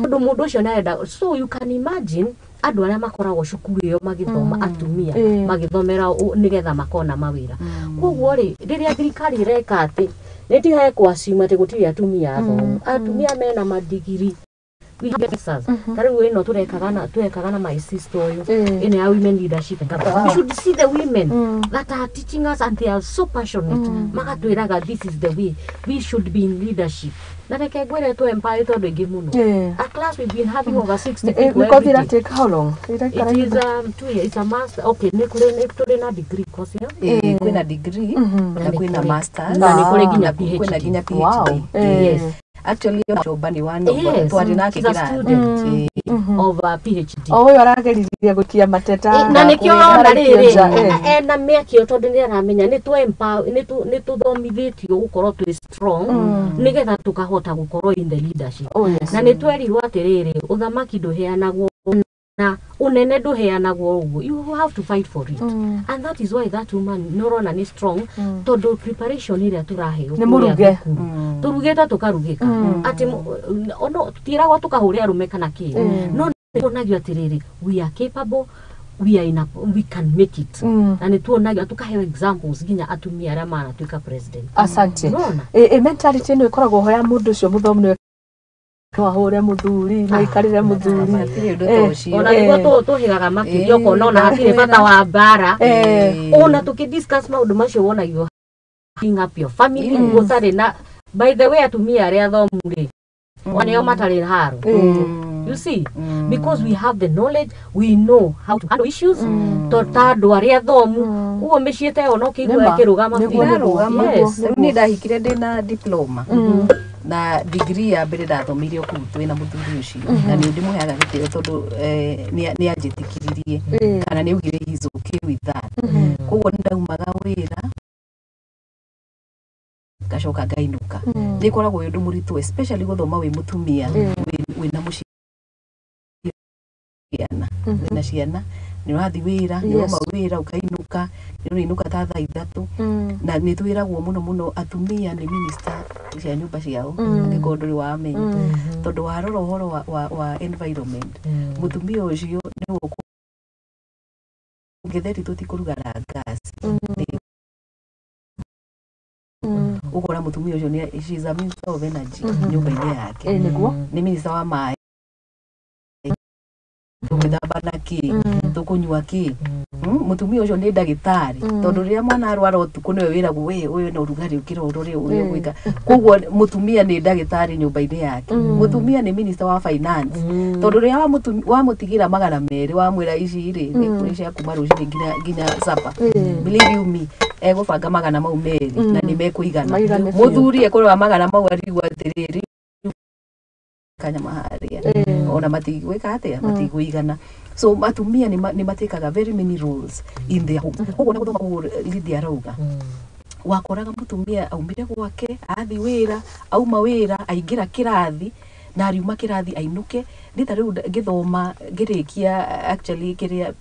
tondũ mũndũ ũcio nĩarenda. So you can imagine andũ arĩa makoragwo cukuru ĩyo magĩthoma, atumia magĩthomera nĩgetha makona mawĩra. Koguo rĩ, rĩrĩa thirikari ĩreka atĩ nĩ tigage kwacima atĩ gũtirĩ atumia athomu, atumia mena madigiri We have officers. Ta rĩu ĩno tũrekaga na my sister ũyũ, Eh. ĩno ya women leadership and governance. We should see the women that are teaching us, and they are so passionate. Magatwĩraga this is the way we should be in leadership. Na reke ngwĩre, tũ empower tondũ aingĩ mũno. A class we've been having over 60 people Nĩ kothi every day. take how long? Ĩraikara? It is 2 years. It's a master. Okay, nĩ kũrĩ, nĩ tũrĩ na degree course, yeah? Ĩĩ, kwĩna degree na kwĩna masters. Na nĩ kũrĩ nginya Na kwĩna PhD. nginya PhD. Yes. Actually, Chomba nĩ one of Yes, twarĩ nake she's a kĩrathi. student of PhD. O ũyũ arageririe gũikia mateta. Na nĩkĩo ũrona Araikio rĩrĩ nja, eh. ena mĩaka ĩyo, tondũ nĩ aramenya nĩ tũ empower, nĩ tũthomithĩtio gũkorwo twĩ strong nĩgetha tũkahota gũkorwo in the leadership. Oh, yes. Na nĩ twerirwo atĩrĩrĩ, ũthamaki ndũheanagwo na ũnene ndũheanagwo ũguo, you have to fight for it. And that is why that woman nĩ ũrona nĩ strong, tondũ preparation ĩrĩa tũraheo Nĩ kũrĩa mũruge. thukuru, tũrugĩte tũkarugĩka atĩ ono tũtiĩragwo tũkahũre arũme kana kĩ, no nĩ tuonagio atĩrĩrĩ, we are capable, we are in a, we can make it. Na nĩ tuonagio tũkaheo examples nginya atumia arĩa manatuĩka president. Asante. Unaona? Ĩ mentality ĩno ĩkoragwo ho ya mũndũ ũcio mũthomu nĩwe no ahũre mũthuri, no aikarĩre mũthuri. Hatirĩ ũndũ ta ũcio. Ona nĩguo tũhĩgaga makĩria, ũkona ona hatirĩ bata wa mbara. Ona tũkĩ-discuss maũndũ macio, wonagio bring up your family gũtarĩ na, by the way, atumia arĩa athomu rĩ, oneo matarĩ haro, you see, because we have the knowledge, we know how to handle issues, to ta andũ arĩa athomu ũguo mĩciĩ ta ĩyo no kĩigua Nĩma. ĩkĩrũgama Nĩguo, biũ. Ndarũgama. Yes. Rĩu niĩ ndahikire ndĩna diploma na degree ya mbere ndathomeire o kũu twĩna mũthuri ũcio, na nĩ ndĩmũheaga gĩtĩo tondũ nĩ anjĩtĩkĩririe kana nĩ augire he is okay with that. Koguo nĩ ndaumaga wĩra ngacoka ngainũka. Nĩ ĩkoragwo wĩ ũndũ mũritũ, especially gũthoma wĩ mũtumia wĩna mũciĩ, ciana, wĩna ciana, nĩ ũrathiĩ wĩra, nĩ ũrauma wĩra ũkainũka, nĩ ũrainũka ta thaa 3. Na nĩ twĩragwo mũno mũno atumia nĩ minister cia nyũmba ciao, angĩkorwo ndũrĩ wamenya, tondũ warora ũhoro wa environment, mũtumia ũcio nĩwe gĩtheri tũtikũruga na gas. Ũkora mũtumia ũcio nĩ, she is a minister of energy nyũmba-inĩ yake. Ĩ nĩguo. Nĩ minister wa maĩ, tũgwĩthamba na kĩ, tũkũnyua kĩ. Mũtumia ũcio nĩ ndagĩtarĩ, tondũ rĩrĩa mwana arwara ũtukũ nĩwe wĩragwo, we ũyũ na ũrugarĩ, ũkĩra ũrore ũrĩa ũgwĩka. Koguo mũtumia nĩ ndagĩtarĩ nyũmba-inĩ yake. Mũtumia nĩ minister wa finance, tondũ rĩrĩa wamũtigĩra 200 wamwĩra ici rĩ nĩ cia kuma rũcinĩ nginya supper, believe you me, egũbanga 200 na nĩ mekũigana. Maigane biũ. Mũthuri ekũrora magana mau arigwo atĩrĩrĩ, kanyama harĩa ona matigwĩka atĩa, matigũigana. So atumia nĩ matĩkaga very many roles in their home. Koguo na gũthoma kũu Lydia arauga, wakoraga mũtumia aumire gwake, athi wĩra, auma wĩra aingĩra kĩrathi, na ariuma kĩrathi ainũke. Nĩ ta rĩu ngĩthoma ngĩrĩkia actually kĩrĩa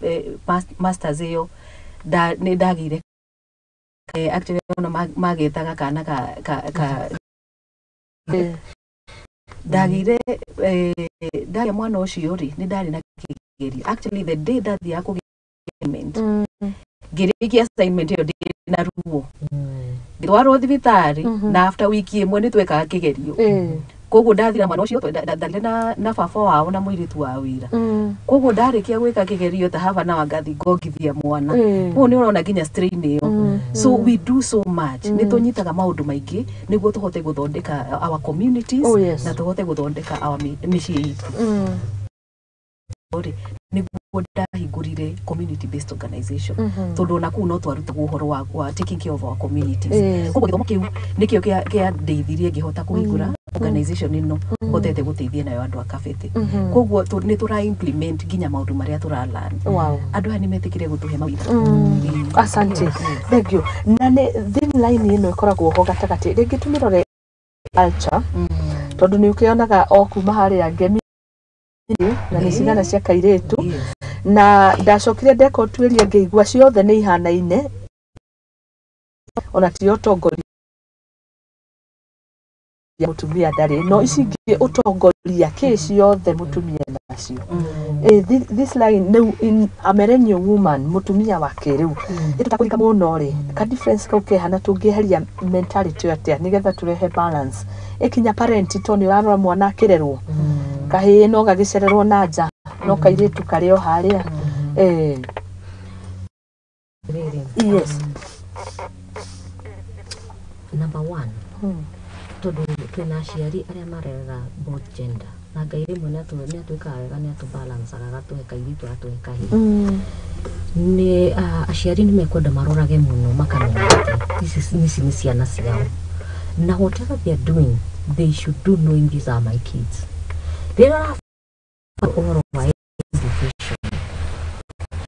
masters ĩyo, nĩ ndagĩire actually ona magetaga kana ka ndagĩire ndagĩa mwana ũcio rĩ, nĩ ndarĩ na kĩgerio. Actually, the day ndathiaga kũgĩa assignment, ngĩrĩkia assignment ĩyo ndĩ na ruo, ngĩtwarwo thibitarĩ, na after wiki ĩmwe nĩ twekaga kĩgerio. Koguo ndathira mwana ũcio, ndathire na baba wao na mũirĩtu wa wĩra. Koguo ndarĩkia gwĩka kĩgerio ta haba na ngathi ngongithia mwana. Koguo nĩ ũrona nginya strain ĩyo. So we do so much, nĩ tũnyitaga maũndũ maingĩ nĩguo tũhote gũthondeka our communities Oh, yes. na tũhote gũthondeka our mĩciĩ itũ rĩ. Nĩguo ndahingũrire community based organization, tondũ ona kũu no twarutagwo ũhoro wa taking care of our communities. Koguo gĩthomo kĩu nĩkĩo kĩandeithirie ngĩhota kũhingũra organization ĩno hotete gũteithia nayo andũ a Kabete. Koguo nĩ tũra implement nginya maũndũ marĩa tũra learn. Andũ aya nĩ metĩkire gũtũhe mawĩra. Asante, thank you. Na nĩ thin line ĩno ĩkoragwo ho gatagatĩ, rĩngĩ tũmĩrore culture, tondũ nĩ ũkĩonaga o kuma harĩa ngemi na nĩ cigana cia kairĩtu. Na ndacokire ndeka ũtuĩria ngĩigua ciothe nĩ ihanaine, ona ti ũtongoria mũtumia ndarĩ, no ici ingĩ ũtongoria kĩ ciothe mũtumia nacio. This line rĩu in a millennial woman, mũtumia wa kĩrĩu ĩtũtakũrika mũno rĩ, ka difference kau kehana, tũngĩeheria mentality atĩa nĩgetha tũrehe balance ĩkinya parent, to nĩ ũrarora mwana akĩrerwo? Kahĩĩ no gagĩcererwo na nja no kairĩtu karĩ o harĩa. Yes. Number one, tondũ twĩna aciari arĩa marerera both gender na Ngai rĩmwe nĩ atwĩkaga wega, nĩ atũbalancaga, agatũhe kairĩtu, agatũhe kahĩĩ. Nĩ aciari nĩ mekwenda marorage mũno makamenya atĩ ici nĩ ciana ciao, na whatever they are doing they should do knowing these are my kids. Rĩrĩa ũrabanga ũhoro wa education,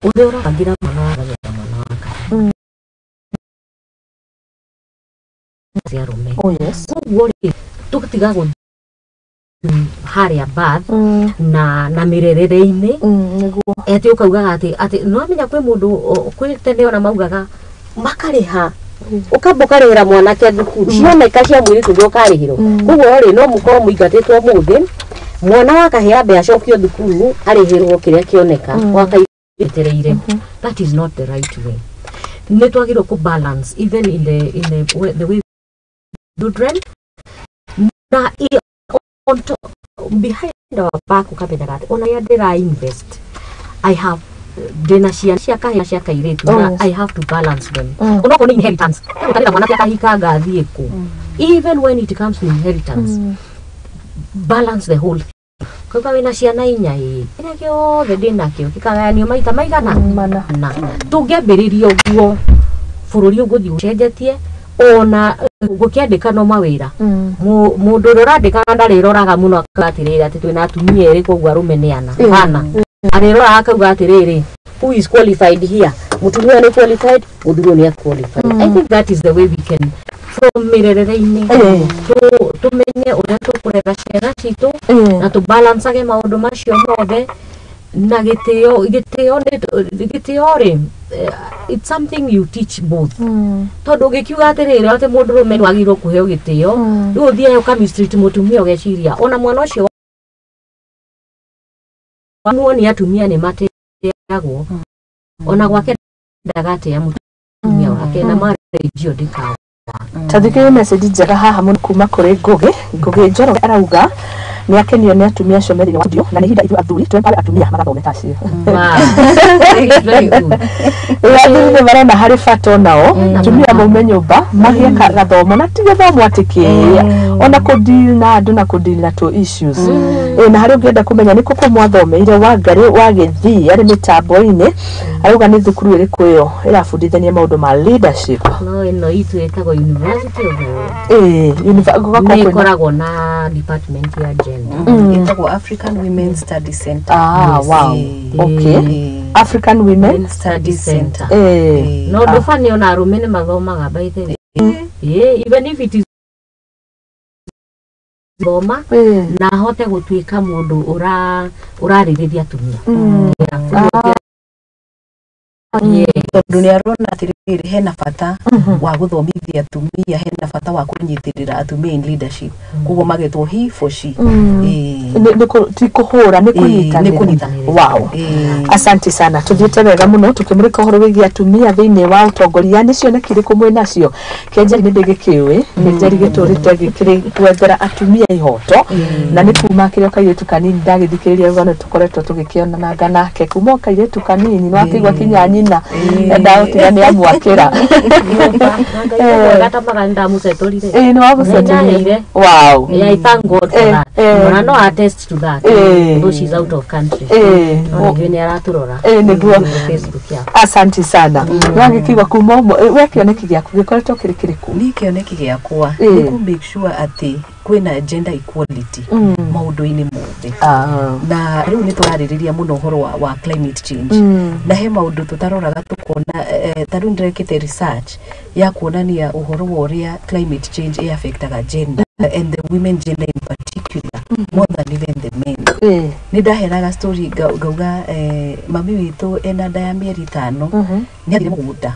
ũrĩa ũrabangĩra mwana wa gagetha mwana wa kahĩĩ cia arũme. Oh yes. Koguo rĩ, tũgatiga gũthiĩ harĩa birth na mĩrerere-inĩ. Nĩguo. Atĩ ũkaugaga atĩ nĩwamenya kwĩ mũndũ kwĩ tene ona maugaga makarĩha, ũkamba ũkarĩhĩra mwanake thukuru, cioneka cia mũirĩtu nĩ ũkarĩhĩrwo. Koguo rĩ, no mũkorwo mũingatĩtwo ũmũthĩ, mwana wa kahĩĩ ambe acokio thukuru arĩhĩrwo kĩrĩa kĩoneka wakaetereire. That is not the right way. Nĩ twagĩrĩirwo kũ balance even in the way children na on top, behind our back, ũkamenyaga atĩ ona rĩrĩa ndĩra invest, I have ndĩna ciana cia kahĩĩ na cia kairĩtu na Oh, yes. I have to balance them. Onokorwo nĩ inheritance, ũtarĩra mwanake akahika ngathiĩ kũ. Even when it comes to inheritance, balance the whole thing. Kauga wĩna ciana inya, ĩ kĩrĩa gĩothe ndĩnakĩo gĩkagayanio maita maigana Mana. Na tũngĩambĩrĩria ũguo, bũrũri ũgũthiĩ ũcenjetie, ona gũkĩandĩkanwo mawĩra, mũndũ ũrĩa ũrandĩkana ndarĩroraga mũno akauga atĩrĩrĩ atĩ twĩna atumia erĩ koguo arũme nĩ ana. Hana arĩroraga akauga atĩrĩrĩ, who is qualified here? Mũtumia nĩ qualified, mũthuri ũyũ nĩ qualified. I think that is the way we can, from mĩrerere-inĩ, tũmenye ũrĩa tũkũrera ciana citũ na tũbalancage maũndũ macio mothe na gĩtĩo. Gĩtĩo nĩ gĩtĩo rĩ, it's something you teach both, tondũ ũngĩkiuga atĩrĩrĩ atĩ mũndũrũme nĩ wagĩrĩirwo kũheo gĩtĩo, rĩu ũthiĩ ũkamistreat mũtumia, ũgeciria ona mwana ũcio muoni atumia nĩ matĩagwo, ona gwake ndagatĩa mũtumia wake na marriage ĩyo ndĩkawa. Ta thikĩrĩria message njega haha mũno kuma kũrĩ Ngũgĩ Njoroge, arauga nĩ akenio nĩ atumia acio me thĩinĩ wa studio na nĩ ihinda ithuĩ athuri twempare atumia magathome ta acio. Wow. Very good. Athuri nĩ marona harĩ bata onao atumia maume nyũmba magĩe gathomo, na ti gĩthomo atĩ kĩĩa, ona kũdeal na andũ na kũdeal na tũ issues. Na harĩ ũngĩenda kũmenya nĩ kũ mwathomeire, Wangarĩ wa Gĩthii arĩ mĩtambo-inĩ arauga nĩ thukuru ĩrĩkũ ĩyo ĩrabundithania maũndũ ma leadership? No ĩno itũ ĩtagwo University of Nairobi. Ĩĩ, gũgakorwo nĩ kwĩna ĩkoragwo na department ya gender. Ĩtagwo African Women Study Center. Ah, wow. Okay. African Women Study Center. No ndũbani ona arũme nĩ mathomaga, by the way. Even if it is thoma na ahote gũtuĩka mũndũ ũrarĩrĩria atumia. Yeah. Tondũ nĩ arona atĩrĩrĩ, hena bata wa gũthomithia atumia, hena bata wa kũnyitĩrĩra atumia in leadership, koguo magetwo he for she. Ti kũhũra, nĩ Ĩĩ, nĩ kũnyitanĩra. Kũnyitanĩra. Wow. Asante sana, tuthiĩte wega mũno tũkĩmũrĩka ũhoro wĩgiĩ atumia thĩinĩ wa ũtongoria. Nĩ cioneki irĩkũ mwĩ nacio? Kĩanjari nĩ ndĩgĩkĩũĩ, kĩanjari gĩtũrĩte gĩkĩrĩ gwethera atumia ihoto, na nĩ kuma kĩrĩ o kairĩtu kanini ndagĩthikĩrĩria rũgano tũkoretwo tũgĩkĩonananga nake kuma o kairĩtu kanini, nĩ wakĩigua kinya nyina endaga gũtiga nĩ amwakĩra. Ngai tamaga ndamũcetũrire. Ĩĩ, nĩ wamũcetũrire. Nĩndaheire. Wow. Yeah, I thank God for that. Ona no attest to that. Though she's out of country. No nĩnjũĩ nĩ aratũrora. Ĩĩ, nĩguo. Facebook yake. Asante sana. Nĩwagĩkĩigua kuma ũmwe, we kĩoneki gĩaku gĩkoretwo kĩrĩ kĩrĩkũ? Niĩ kĩoneki gĩakwa nĩ kũ make sure atĩ kwĩna gender equality maũndũ-inĩ mothe. Na rĩu nĩ tũrarĩrĩria mũno ũhoro wa climate change, na he maũndũ tũtaroraga tũkona, ta rĩu ndĩrekĩte research ya kuonania ũhoro wa ũrĩa climate change ĩ-affectaga gender and the women gender in particular more than even the men. Nĩ ndahenaga story ngauga, mami witũ ena nda ya mĩeri 5 nĩ athire mũgũnda,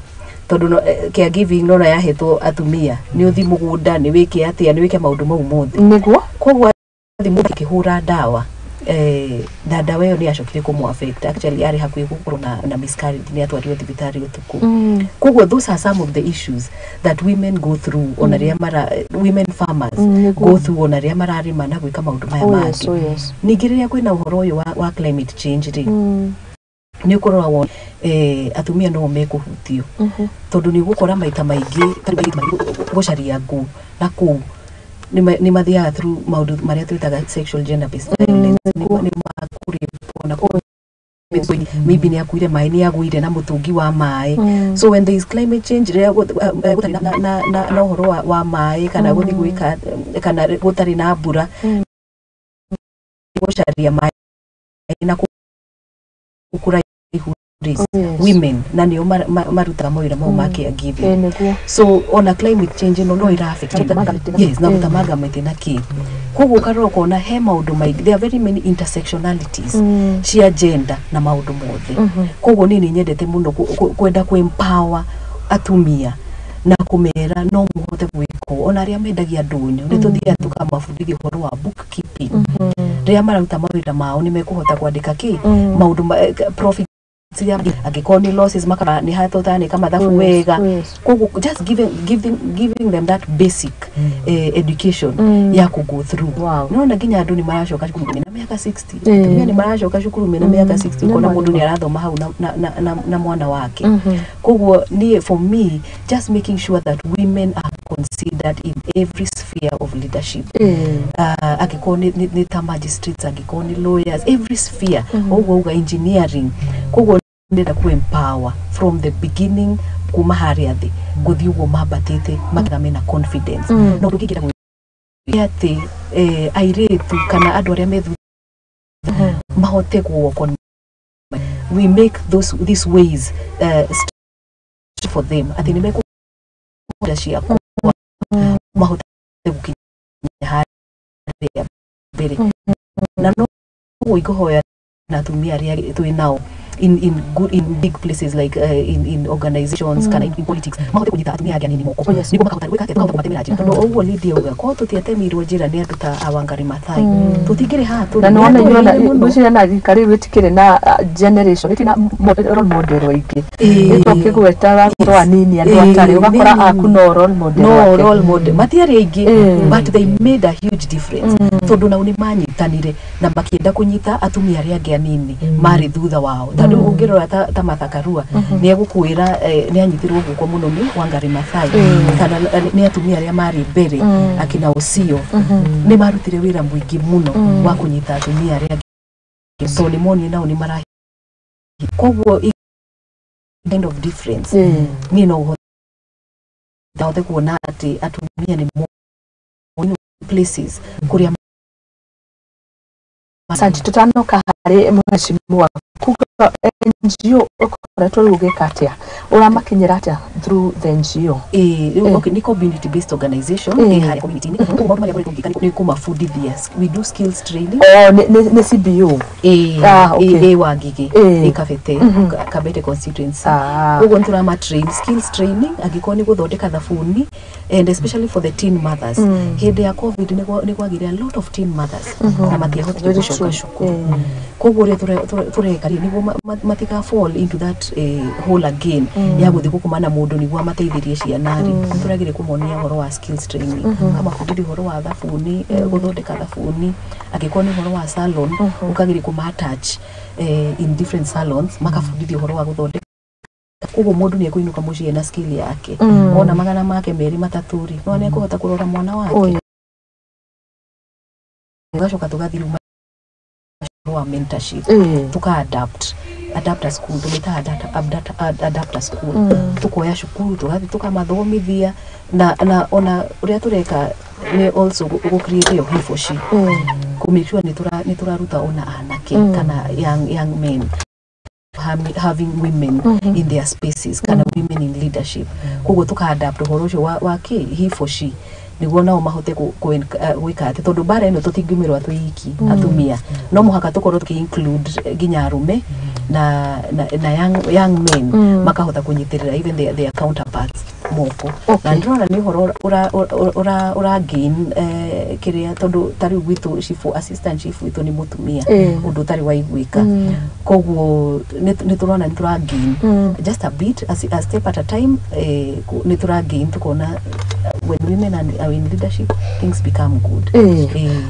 tondũ no, caregiving nona yahetwo atumia, nĩ ũthi mũgũnda, nĩ wĩke atĩa, nĩ wĩke maũndũ mau mothe. Koguo athi mũgũnda akĩhũra ndawa. Na ndawa ĩyo nĩ yacokire kũmũ affect, actually arĩ hakuhĩ gũkorwo na miscarriage, nĩ atwarirwo thibitarĩ ũtukũ. Koguo those are some of the issues that women go through ona rĩrĩa mara women farmers go through ona rĩrĩa mararĩma na gwĩka maũndũ maya mangĩ. Oh yes. Ningĩ rĩrĩa kwĩna ũhoro ũyũ wa climate change rĩ, nĩ ũkũrora wone atumia no mekũhutio, tondũ nĩ ũgũkora maita maingĩ gũcaria ngũ na kũu nĩ mathiaga through maũndũ marĩa twĩtaga sexual gender based violence, nĩ makũrĩpwo na kũu, maybe nĩ akuire maĩ, nĩ agũire na mũtũngi wa maĩ. So when there is climate change, rĩrĩa gũtarĩ na ũhoro wa maĩ kana gũthiĩ gwĩka kana gũtarĩ na mbura, gũcaria maĩ na kũu kũraihu rĩ, women na nĩo marutaga mawĩra mau ma caregiving. Nĩguo. So ona climate change ĩno no ĩra affect. Gũtemanga mĩtĩ. Yes, na gũtemanga mĩtĩ na kĩ. Koguo ũkarora ũkona he maũndũ maingĩ, there are very many intersectionalities cia gender na maũndũ mothe. Koguo niĩ nĩ nyendete mũno kwenda kũ empower atumia na kũmera no mũhote gwĩka ũũ. Ona arĩa mendagia ndũnyũ, nĩ tũthiaga tũkamabundithia ũhoro wa bookkeeping. Rĩrĩa mararuta mawĩra mao, nĩ mekũhota kwandĩka kĩ maũndũ profit iria, angĩkorwo nĩ losses, makara nĩ hatũtanĩka mathabu wega. Koguo just giving them that basic education ya ku go through. Nĩrona nginya andũ nĩ maracoka cukuru mena mĩaka 60. Atumia nĩ maracoka cukuru mena mĩaka 60, ũkona mũndũ nĩ arathoma hau na mwana wake. Koguo niĩ, for me, just making sure that women are considered in every sphere of leadership, angĩkorwo nĩ ta magistrates, angĩkorwo nĩ lawyers, every sphere, ũguo uga engineering. Koguo ndĩrenda ku empower from the beginning, kuma harĩa thĩ gũthiĩ ũguo mambatĩte, makiga mena confidence. No ũndũ ũngĩ ingĩenda gwĩka atĩ airĩtu kana andũ arĩa me thutha mahote guoko, we make those these ways for them atĩ nĩ mekũhota ciakwa mahote gũkinya harĩa mbere. Na no ingĩhoya na atumia arĩa twĩ nao in good, in big places like in organizations kana in politics, mahote kũnyita atumia arĩa anini moko nĩguo makahota gwĩka atĩa, makahota kũmatemera njĩra, tondũ ũguo Lydia uga korwo tũtiatemirwo njĩra nĩ andũ ta Wangari Maathai, tũtingĩrĩ haha tũrĩ. Na nĩwona Nĩ inyuĩ andũ aingĩ mũno. Ngwĩciria na rika rĩu rĩtikĩrĩ na generation rĩtirĩ na role model aingĩ. Nĩtũkĩgweta wakorwo anini andũ atarĩ ũgakora aku no role model no wake. Role model matiarĩ aingĩ, but they made a huge difference, tondũ nao nĩ manyitanire na makĩenda kũnyita atumia arĩa angĩ anini marĩ thutha wao, tondũ ũngĩrora ta Martha Karua nĩ egũkwĩra nĩ anyitirwo guoko mũno nĩ Wangari Maathai kana nĩ atumia arĩa marĩ mbere, akina Osio, nĩ marutire wĩra mũingĩ mũno wa kũnyita atumia arĩa angĩ, tondũ nĩ monire nao nĩ mara koguo kind of difference. Niĩ no hote kuona atĩ atumia nĩ places kũrĩa. Asante. Tutanoka harĩ mheshimiwa, kuga NGO ũkoretwo rĩu ũgĩka atĩa, ũramakinyĩra atĩa through the NGO? Rĩu okay, nĩ community based organization ĩ harĩa community-inĩ. Koguo maũndũ marĩa ngoretwo ngĩka nĩ kũmabundithia, we do skills training. Oh, nĩ CBO? Ĩ. Ah, okay. Ĩ Wangigĩ, ĩ Kabete, Kabete constituency. Koguo nĩ tũrama train skills training, angĩkorwo nĩ gũthondeka thabuni, and especially for the teen mothers. Hĩndĩ ya COVID nĩ kwagĩire a lot of teen mothers na matiahotire gũcoka cukuru. Koguo ũrĩa tũreka rĩ, nĩguo matika fall into that hole again ya gũthiĩ gũkoma na mũndũ nĩguo amateithĩrie ciana rĩ, nĩ tũragĩrĩ kũmonia ũhoro wa skills training, kamabundithia ũhoro wa thabuni, gũthondeka thabuni, angĩkorwo nĩ ũhoro wa salon, ũkagĩrĩ kũma attach in different salons, makabundithio ũhoro wa gũthondeka. Koguo mũndũ nĩ ekũinũka mũciĩ na skill yake. Ona magana make merĩ matatũ rĩ, no nĩ ekũhota kũrora mwana wake. Tũgacoka tũgathiĩ rĩu ũhoro wa mentorship, tuka adapt a school, tũmĩtaga adapt a school. Tukoya cukuru, tũgathiĩ tũkamathomithia, na ona ũrĩa tũreka nĩ also gũ create ĩyo he for she, kũ make sure nĩ tũraruta ona anake kana young men having women in their spaces kana women in leadership. Koguo tuka adapt ũhoro ũcio wa kĩ he for she, nĩguo nao mahote gwĩka atĩ, tondũ mbara ĩno tũtingĩumĩrwo twĩ iki atumia, no mũhaka tũkorwo tũkĩ include nginya arũme na young men, makahota kũnyitĩrĩra even their counterparts moko. Okay. Na ndĩrona nĩ ũhoro ũra gain kĩrĩa, tondũ ta rĩu gwitũ chief, assistant chief witũ nĩ mũtumia, ũndũ ũtarĩ waiguĩka. Koguo nĩ tũrona nĩ tũra gain just a bit, a step at a time. Nĩ tũra gain, tukona when women are in leadership, things become good.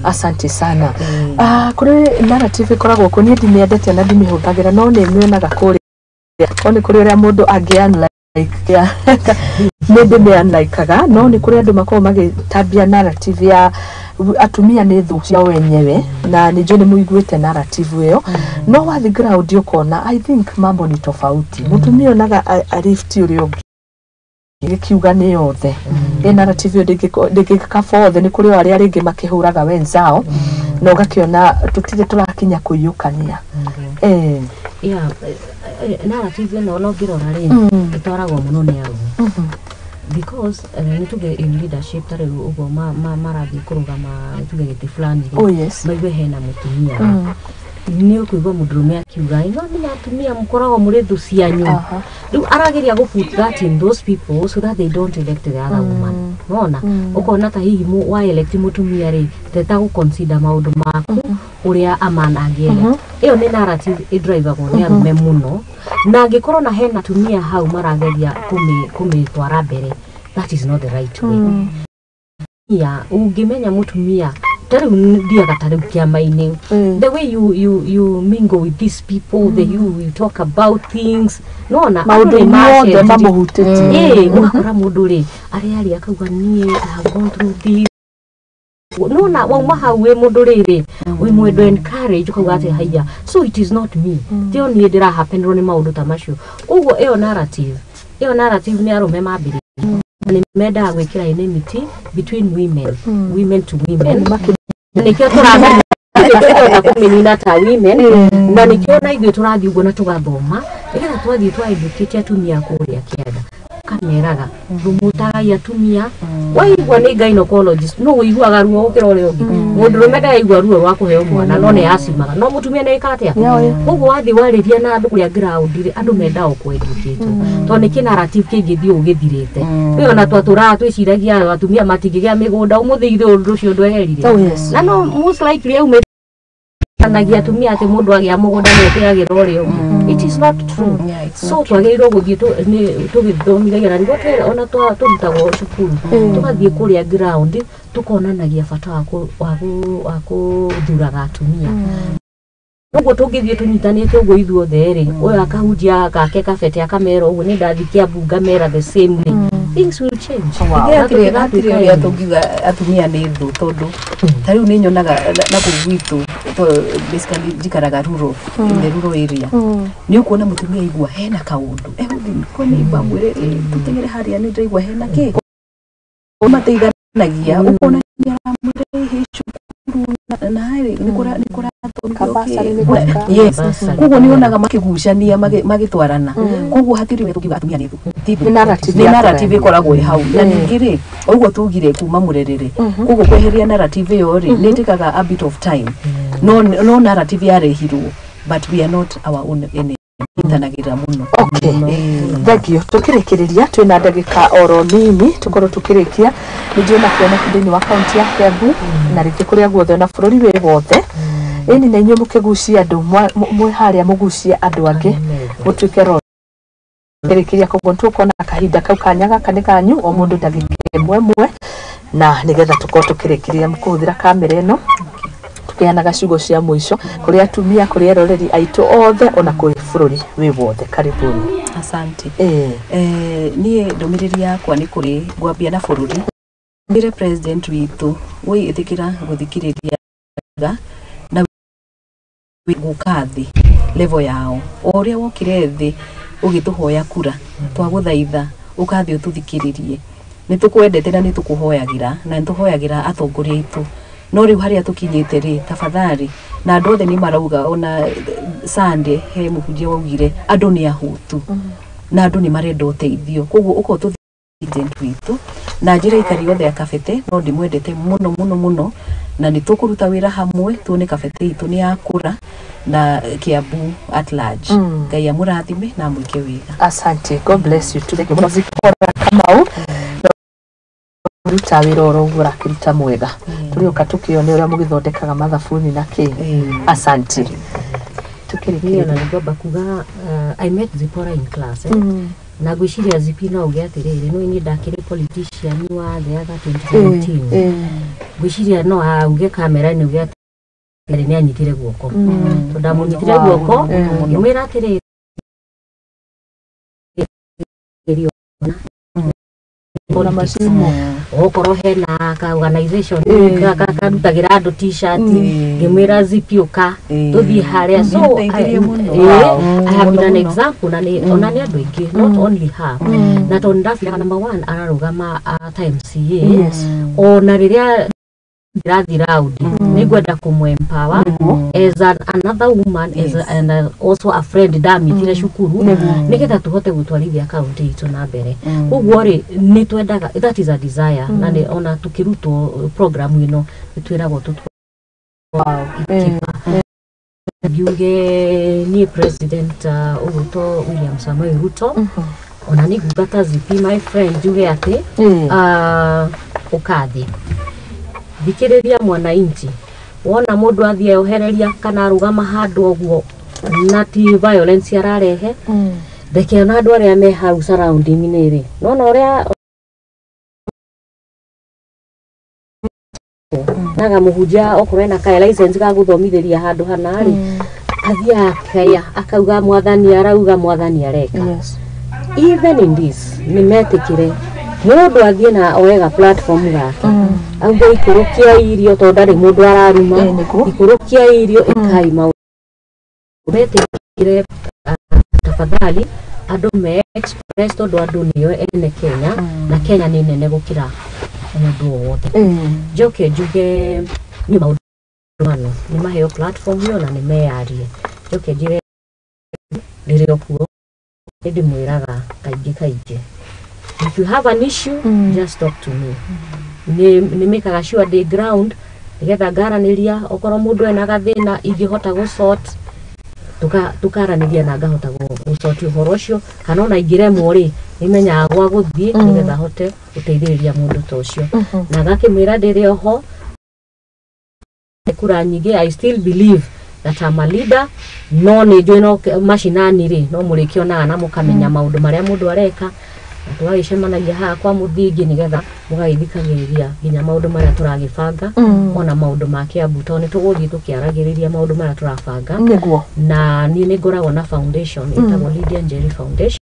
Asante sana. Eh. Ah, kũrĩ narrative ĩkoragwo kũ niĩ ndimĩendete na ndimĩhũthagĩra, no nĩ mĩonaga kũrĩa, no nĩ kũrĩ ũrĩa mũndũ angĩ unlike nĩ ndĩmĩ-unlikaga, no nĩ kũrĩ andũ makoragwo magĩtambia narrative ya atumia nĩ thũ ciao wenyewe, na nĩ njũĩ nĩ mũiguĩte narrative ĩyo. No wathi ground ũkona, I think mambo ni tofauti. Mũtumia onaga arifti ũrĩa ũngĩ gĩkiuga nĩ yothe ĩ narrative ĩyo ndĩngĩkaba othe. Nĩ kũrĩ o arĩa rĩngĩ makĩhũraga wenzao, na ũgakĩona tũtirĩ tũrakinya kũiyũkania. Yeah, narrative ĩno no ngĩrora rĩ, ĩtwaragwo mũno nĩ arũme, because nĩ tuge in leadership, ta rĩu ũguo marathiĩ kũrũgama, nĩ tuge gĩtĩ fulani rĩ, Oh yes. maigue hena mũtumia, nĩ ũkũigua mũndũrũme akiuga, "Ĩ, no menya atumia mũkoragwo mũrĩ thũ cianyu." Rĩu arageria gũ put that in those people so that they don't elect the other woman. Nona ũkona ta hihi wa elect mũtumia rĩ, teta gũ consider maũndũ maku ũrĩa a man angĩ elect. Ĩyo nĩ narrative ĩdrivagwo nĩ arũme mũno, na angĩkorwo na hena atumia hau marageria kũmĩtwara mbere, that is not the right way. Ya ũngĩmenya mũtumia, ta rĩu thiaga ta rĩu kĩama-inĩ, the way you mingle with these people, the you talk about things, nona maũndũ mothe mamũhutĩtie. Ĩĩ, ũgakora mũndũ rĩ arĩa aria akauga, "Niĩ I have gone through this." Nona wauma hau wĩ mũndũ rĩrĩ wĩ mwendo encourage, ũkauga atĩ haiya, so it is not me, tio niĩ ndĩrahapenĩrwo nĩ maũndũ ta macio. Koguo ĩyo narrative nĩ arũme mambĩrĩria, nĩ mendaga gwĩkĩra enmity between women, women to women, na nĩkĩo tũrageria kũmĩnina ta women, na nĩkĩo na ithuĩ tũrathiĩ ũguo na tũgathoma nĩgetha twathiĩ twa educate atumia kũrĩa kĩanda, kameraga rũmũtagai atumia. Waigua nĩ gynecologist, no ũiguaga ruo gũkĩra ũrĩa ũngĩ. Mũndũrũme ndaraigua ruo rwa kũheo mwana, no nĩ acimaga, no mũtumia nĩ ĩka atĩa? Koguo wathiĩ warĩria na andũ kũrĩa ground rĩ, andũ mendaga kũ-educate, tondũ nĩ kĩ narrative kĩngĩthiĩ ũgĩthirĩte. Rĩu ona twatũraga twĩciragia atumia matingĩgĩa mĩgũnda, ũmũthĩ ithuĩ ũndũ ũcio ndweherire. Oh yes. Na no most likely aumĩte anagia atumia atĩ mũndũ agĩa mũgũnda nĩ ũteagĩra ũrĩa ũngĩ. It is not true. Yeah, it's So twagĩrĩirwo gũthiĩ tũgĩthomithagia, na nĩguo ona tũrutagwo cukuru, tũgathiĩ kũrĩa ground tũkonanagia bata wa kũthuraga atumia. Ũguo tũngĩthiĩ tũnyitanĩte ũguo ithuothe rĩ, ũyũ akahunjia gake kabete akamera ũguo, nĩ ndathiĩ Kiambu ngamera the same way, things will change. Wow. Na Hatirĩ tũtigatuĩka hatirĩ ũrĩa tũngiuga atumia nĩ thũ, tondũ ta rĩu nĩ nyonaga na kũu gwitũ, basically njikaraga rural, in the rural area, nĩ ũkuona mũtumia aigua hena kaũndũ egũthiĩ kwa neighbor amwĩre, "Ĩ, tũteng'ere harĩa, nĩ ndĩraigua hena kĩ." Mateithanagia, ũkona nĩ aramwĩra, "Ĩ, cukuru na harĩ nĩ kũrathomithio Kabasarĩ kĩ." nĩ gwaka. Yes. Kabasarĩ. Koguo nĩ wonaga makĩgucania, magĩtwarana. Koguo hatirĩ ũrĩa tũngiuga atumia nĩ thũ. Ti thũ. Nĩ narrative Nĩ ya narrative kũraya. ĩkoragwo ĩ hau. Na ningĩ rĩ, ũguo tugire kuma mũrerere, koguo kweheria narrative ĩyo rĩ, nĩ ĩtĩkaga a bit of time, no narrative yarehirwo, but we are not our own enemy, nyitanagĩrĩra mũno. Okay, thank you. Tukĩrĩkĩrĩria, twĩna ndagĩka oro nini tũkorwo tũkĩrĩkia. Nĩ njũĩ na kĩoneki thĩinĩ wa kaunti ya Kiambu na rĩngĩ kũrĩa guothe na bũrũri wĩ wothe, ĩni na inyuĩ mũkĩgucia andũ mwĩ harĩa mũgucie andũ angĩ mũtuĩke role kĩrĩkĩria. Koguo tũkona kahinda kau kanya gaka nĩ kanyu, o mũndũ ndagĩka ĩmwe ĩmwe, na nĩgetha tũkorwo tũkĩrĩkĩrĩria kũhũthĩra kamera ĩno tũkĩheanaga ciugo cia mũico kũrĩ atumia, kũrĩ eroreri aitũ othe, ona kũrĩ bũrũri wĩ wothe. Karibuni. Asante. Eh. Niĩ ndũmĩrĩri yakwa nĩ kũrĩ ngwambia na bũrũri, mbĩre president witũ, woi ĩtĩkĩra gũthikĩrĩria na gũka thĩ level yao, o ũrĩa wokire thĩ ũgĩtũhoya kura, twagũthaitha ũkathiĩ ũtũthikĩrĩrie. Nĩ tũkwendete na nĩ tũkũhoyagĩra na nĩ tũhoyagĩra atongoria aitũ, no rĩu harĩa tũkinyĩte rĩ, tafadhali. Na andũ othe nĩ marauga, ona Sunday he mũhunjia waugire andũ nĩ ahũtu na andũ nĩ marenda ũteithio. Koguo ũkorwo tũthi president witũ na njĩra ikari othe a Kabete, no ndĩmwendete mũno mũno mũno, na nĩ tũkũruta wĩra hamwe tuone Kabete itũ nĩ yakũra na Kiambu at large. Ngai amũrathime na amwĩke wega. Asante, God bless you too. Thank you mũno. Zipporah. Kamau ruta wĩra oro ũguo ũrakĩruta mwega tũrĩũka tũkĩone ũrĩa mũgĩthondekaga mathabuni na kĩ. Asante. Niĩ ona nĩngwamba kuga I met Zipporah in class, eh? Na ngwĩciria Zipi no uge atĩrĩrĩ, no niĩ ndakĩrĩ politician wa the other 2017. Ngwĩciria no auge kamera-inĩ uge atĩrĩ nĩ anyitire guoko, tondũ ndamũnyitire guoko ngĩmwĩra atĩrĩrĩ, ona macimo okorwo hena ka organization karutagĩra andũ t-shirt, ngĩmwĩra Zipi ũka tũthiĩ harĩa. So I, Nĩateithirie mũno. I have been an example na nĩ ona nĩ andũ aingĩ, not only her, na tondũ ndabiraga number one ararũgama ta MCA. Ona rĩrĩa ndĩrathiĩ round nĩngwenda kũmũ empower as another woman, as a, and also a friend ndamitire cukuru nĩgetha tũhote gũtwarithia kaunti itũ na mbere. Koguo rĩ nĩ twendaga, that is a desire, na nĩ ona tũkĩrutwo program ĩno nĩ twĩragwo tũtware ngiuge niĩ president ũgwĩtwo William Samoei Ruto, ona nĩ nguga ta Zipi my friend njuge atĩ ũkathi thikĩrĩria mwananchi, wona mũndũ athiĩ eohereria kana arũgama handũ ũguo na ti violence ararehe, reke ona andũ arĩa me hau surrounding-inĩ rĩ nona ũrĩa naga mũhunjia okorwo ena ka license ga gũthomithĩria handũ hana rĩ athiĩ akaya akauga mwathani arauga mwathani areka. Even in this nĩ metĩkĩre mũndũ athiĩ na oega platform gake auge ikũrũkia irio tondũ ndarĩ mũndũ araruma. Nĩguo. Ikũrũkia irio ĩkai maũndũ metĩkĩre, tafadhali andũ me express tondũ andũ nĩo ene Kenya na Kenya nĩ nene gũkĩra mũndũ o wothe. Njoke njuge nĩ maũndũ mano nĩ maheo platform ĩyo na nĩ meyarie. Njoke njĩre rĩrĩa okuo nĩ ndĩmwĩraga kaingĩ kaingĩ, if you have an issue, just talk to me. Nĩ mĩkaga sure ndĩ ground nĩgetha ngaranĩria okorwo mũndũ ena gathĩna ingĩhota gũ sort tukaranĩria na ngahota gũsort ũhoro ũcio, kana ona ingĩremwo rĩ nĩmenyaga gwa gũthiĩ nĩgetha hote gũteithĩrĩria mũndũ ta ũcio na ngakĩmwĩra ndĩrĩ oho kura nyingĩ. I still believe that I'm a leader, no nĩ njũĩ no macinani rĩ no mũrĩkĩonaga na mũkamenya maũndũ marĩa mũndũ areka na tũgagĩcemanagia haha kwa mũthingi nĩgetha mũgagĩthikagĩrĩria nginya maũndũ marĩa tũragĩbanga ona maũndũ ma Kiambu tondũ nĩ tũgũthiĩ tũkĩaragĩrĩria maũndũ marĩa tũrabanga. Na niĩ nĩ ngoragwo na foundation ĩtagwo Lydia Njeri Foundation.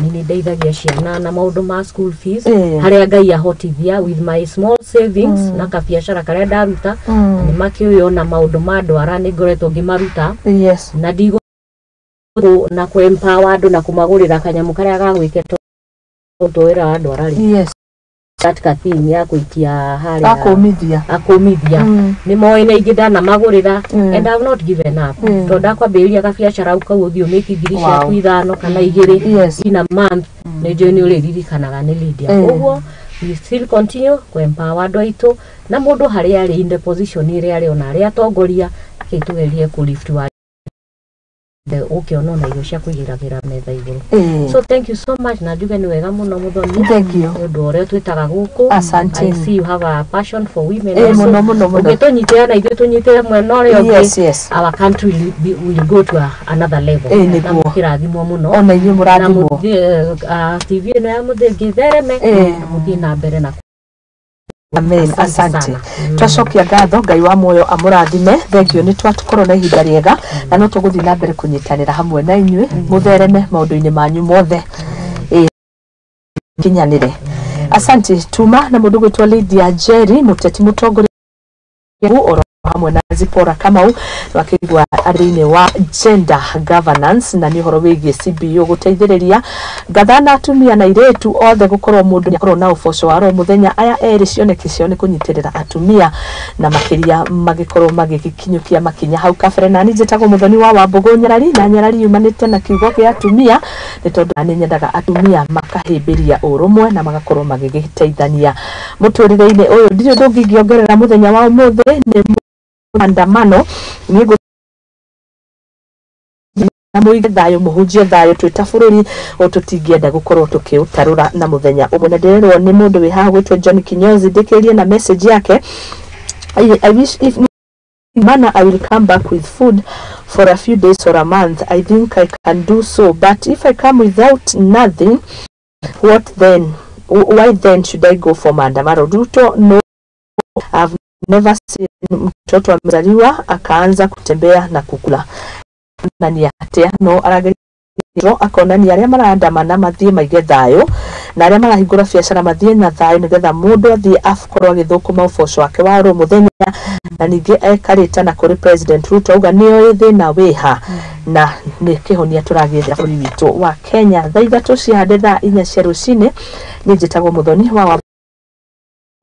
Nĩ nĩ ndeithagia ciana na maũndũ ma school fees harĩa Ngai ahotithia with my small savings na kabiacara karĩa ndaruta, na nĩ makĩũĩ ona maũndũ ma ndwara nĩ ngoretwo ngĩmaruta na ndigũ na kũ empower andũ na kũmagũrĩra kanyamũ karĩa gagwĩke tondũ wĩra wa ndwara rĩ that ka thing ya gũikia harĩa Akũmithia. Akũmithia nĩ moĩ na ingĩ ndanamagũrĩra and I have not given up tondũ ndakwambĩrĩria gabiacara kau ũthiĩ ũmĩki ngiri ciaku 5 kana 2 in a month nĩ njũĩ nĩ ũrĩririkanaga nĩ Lydia. Ũguo we still continue kũ empower andũ aitũ na mũndũ harĩa arĩ in the position ĩrĩa arĩ ona arĩa atongoria kĩ tũgerie kũ lift wa ũkĩona ona irio cia kũigĩragĩra metha igũrũ. So thank you so much na njuge nĩ wega mũno mũthoni Thank you. nĩ ũndũ wa ũrĩa twĩtaga gũkũ. Asante. I see you have a passion for women also. Mũno mũno mũno. Ũngĩtũnyitĩra na ithuĩ tũnyitĩre mwena ũrĩa ũngĩ, our country will go to another level. Nĩguo. Na mũkĩrathimwo mũno. Ona inyuĩ Na mũrathimwo. mũthiĩ, TV ĩno ya mũthĩngi thereme na mũthiĩ na mbere na Amen. Asante Asante. sana. Twacokia ngatho Ngai wa muoyo amũrathime. Thank you. Nĩ twatũkorwo na ihinda rĩega na no tũgũthiĩ na mbere kũnyitanĩra hamwe na inyuĩ mũthereme maũndũ-inĩ manyu mothe. Kinyanĩre. Asante tuma na mũndũ gwĩtwo Lydia Njeri mũteti mũtongoria oro hamwe na Zipporah Kamau wakĩigua arĩ wa gender governance na nĩ ũhoro wĩgiĩ CBO gũteithĩrĩria ngatha na atumia na airĩtu othe gũkorwo mũndũ nĩakorwo na ũboco wa oro mũthenya. Aya erĩ cioneki ciao nĩ kũnyitĩrĩra atumia na makĩria magĩkorwo magĩkinyũkia makinya hau kabere. Na niĩ njĩtagwo Mũthoni wa Wambũgũ Nyarari, na Nyarari yumanĩte na kiugo kĩa atumia nĩ tondũ nĩ nyendaga atumia makahĩmbĩria ũrũmwe na magakorwo magĩgĩteithania mũtũrĩre-inĩ ũyũ. Ndirĩ ũndũ ũngĩ ingĩongerera mũthenya wa ũmũthĩ nĩ andamano niĩ Mũige thayũ, mũhunjie thayũ twĩ ta bũrũri o tũtingĩenda gũkorwo tũkĩũtarũra na mũthenya ũmwe. Na ndĩrerwo nĩ mũndũ wĩ haha gwĩtwo John Kinyozi, ndĩkĩrie na message yake. I wish if manner I will come back with food for a few days or a month. I think I can do so, but if I come without nothing, what then? Why then should I go for maandamano? Ruto, no, I've never seen mtoto amezaliwa akaanza kutembea na kukula. Na ni atia no arageria akonania arĩa marandamana mathiĩ maige thayũ na arĩa marahingũra biacara mathiĩ na thayũ nĩgetha mũndũ athiĩ akorwo agĩthũkũma ũboco wake wa oro mũthenya. Na ningĩ ekarĩta na kũrĩ President Ruto auga nĩoĩ thĩna wĩha na nĩ kĩhonia tũragĩethera bũrũri witũ wa Kenya. Thaa 3 ciahande thaa 4 cia rũcinĩ. Niĩ njĩtagwo Mũthoni wa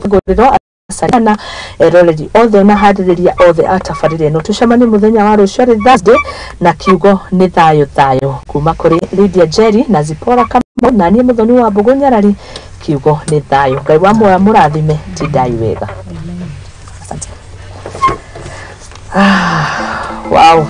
Wangũrĩro sana eroreri othe na harĩrĩria othe a tabarĩra ĩno. Tũcemanie mũthenya wa rũciũ arĩ Thursday na kiugo nĩ thayũ thayũ kuma kũrĩ Lydia Jerry na Zipporah Kamau na niĩ Mũthoni wa Mbũgũ Nyarari. Kiugo nĩ thayũ. Ngai wa muoyo mũrathime, tindai wega. Asante. Wow.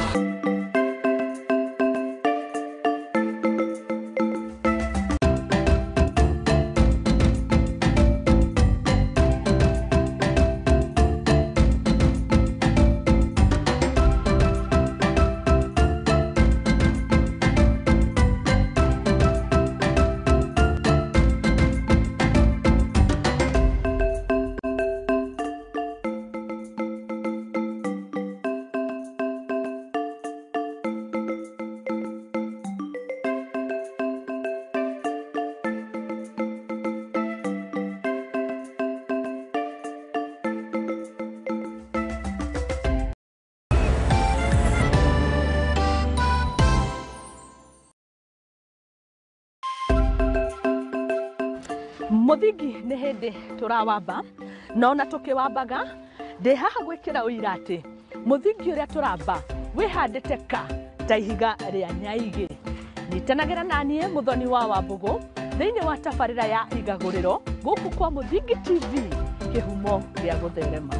Mũthingi nĩ hĩndĩ tũrawamba na ona tũkĩwambaga ndĩ haha gwĩkĩra ũira atĩ mũthingi ũrĩa tũramba wĩhandĩte ka ta ihiga rĩa nyaigĩ. Nyitanagĩra na niĩ Mũthoni wa Wambũgũ thĩinĩ wa tabarĩra ya Igagũrĩro gũkũ kwa Mũthingi TV, kĩhumo gĩa gũtherema.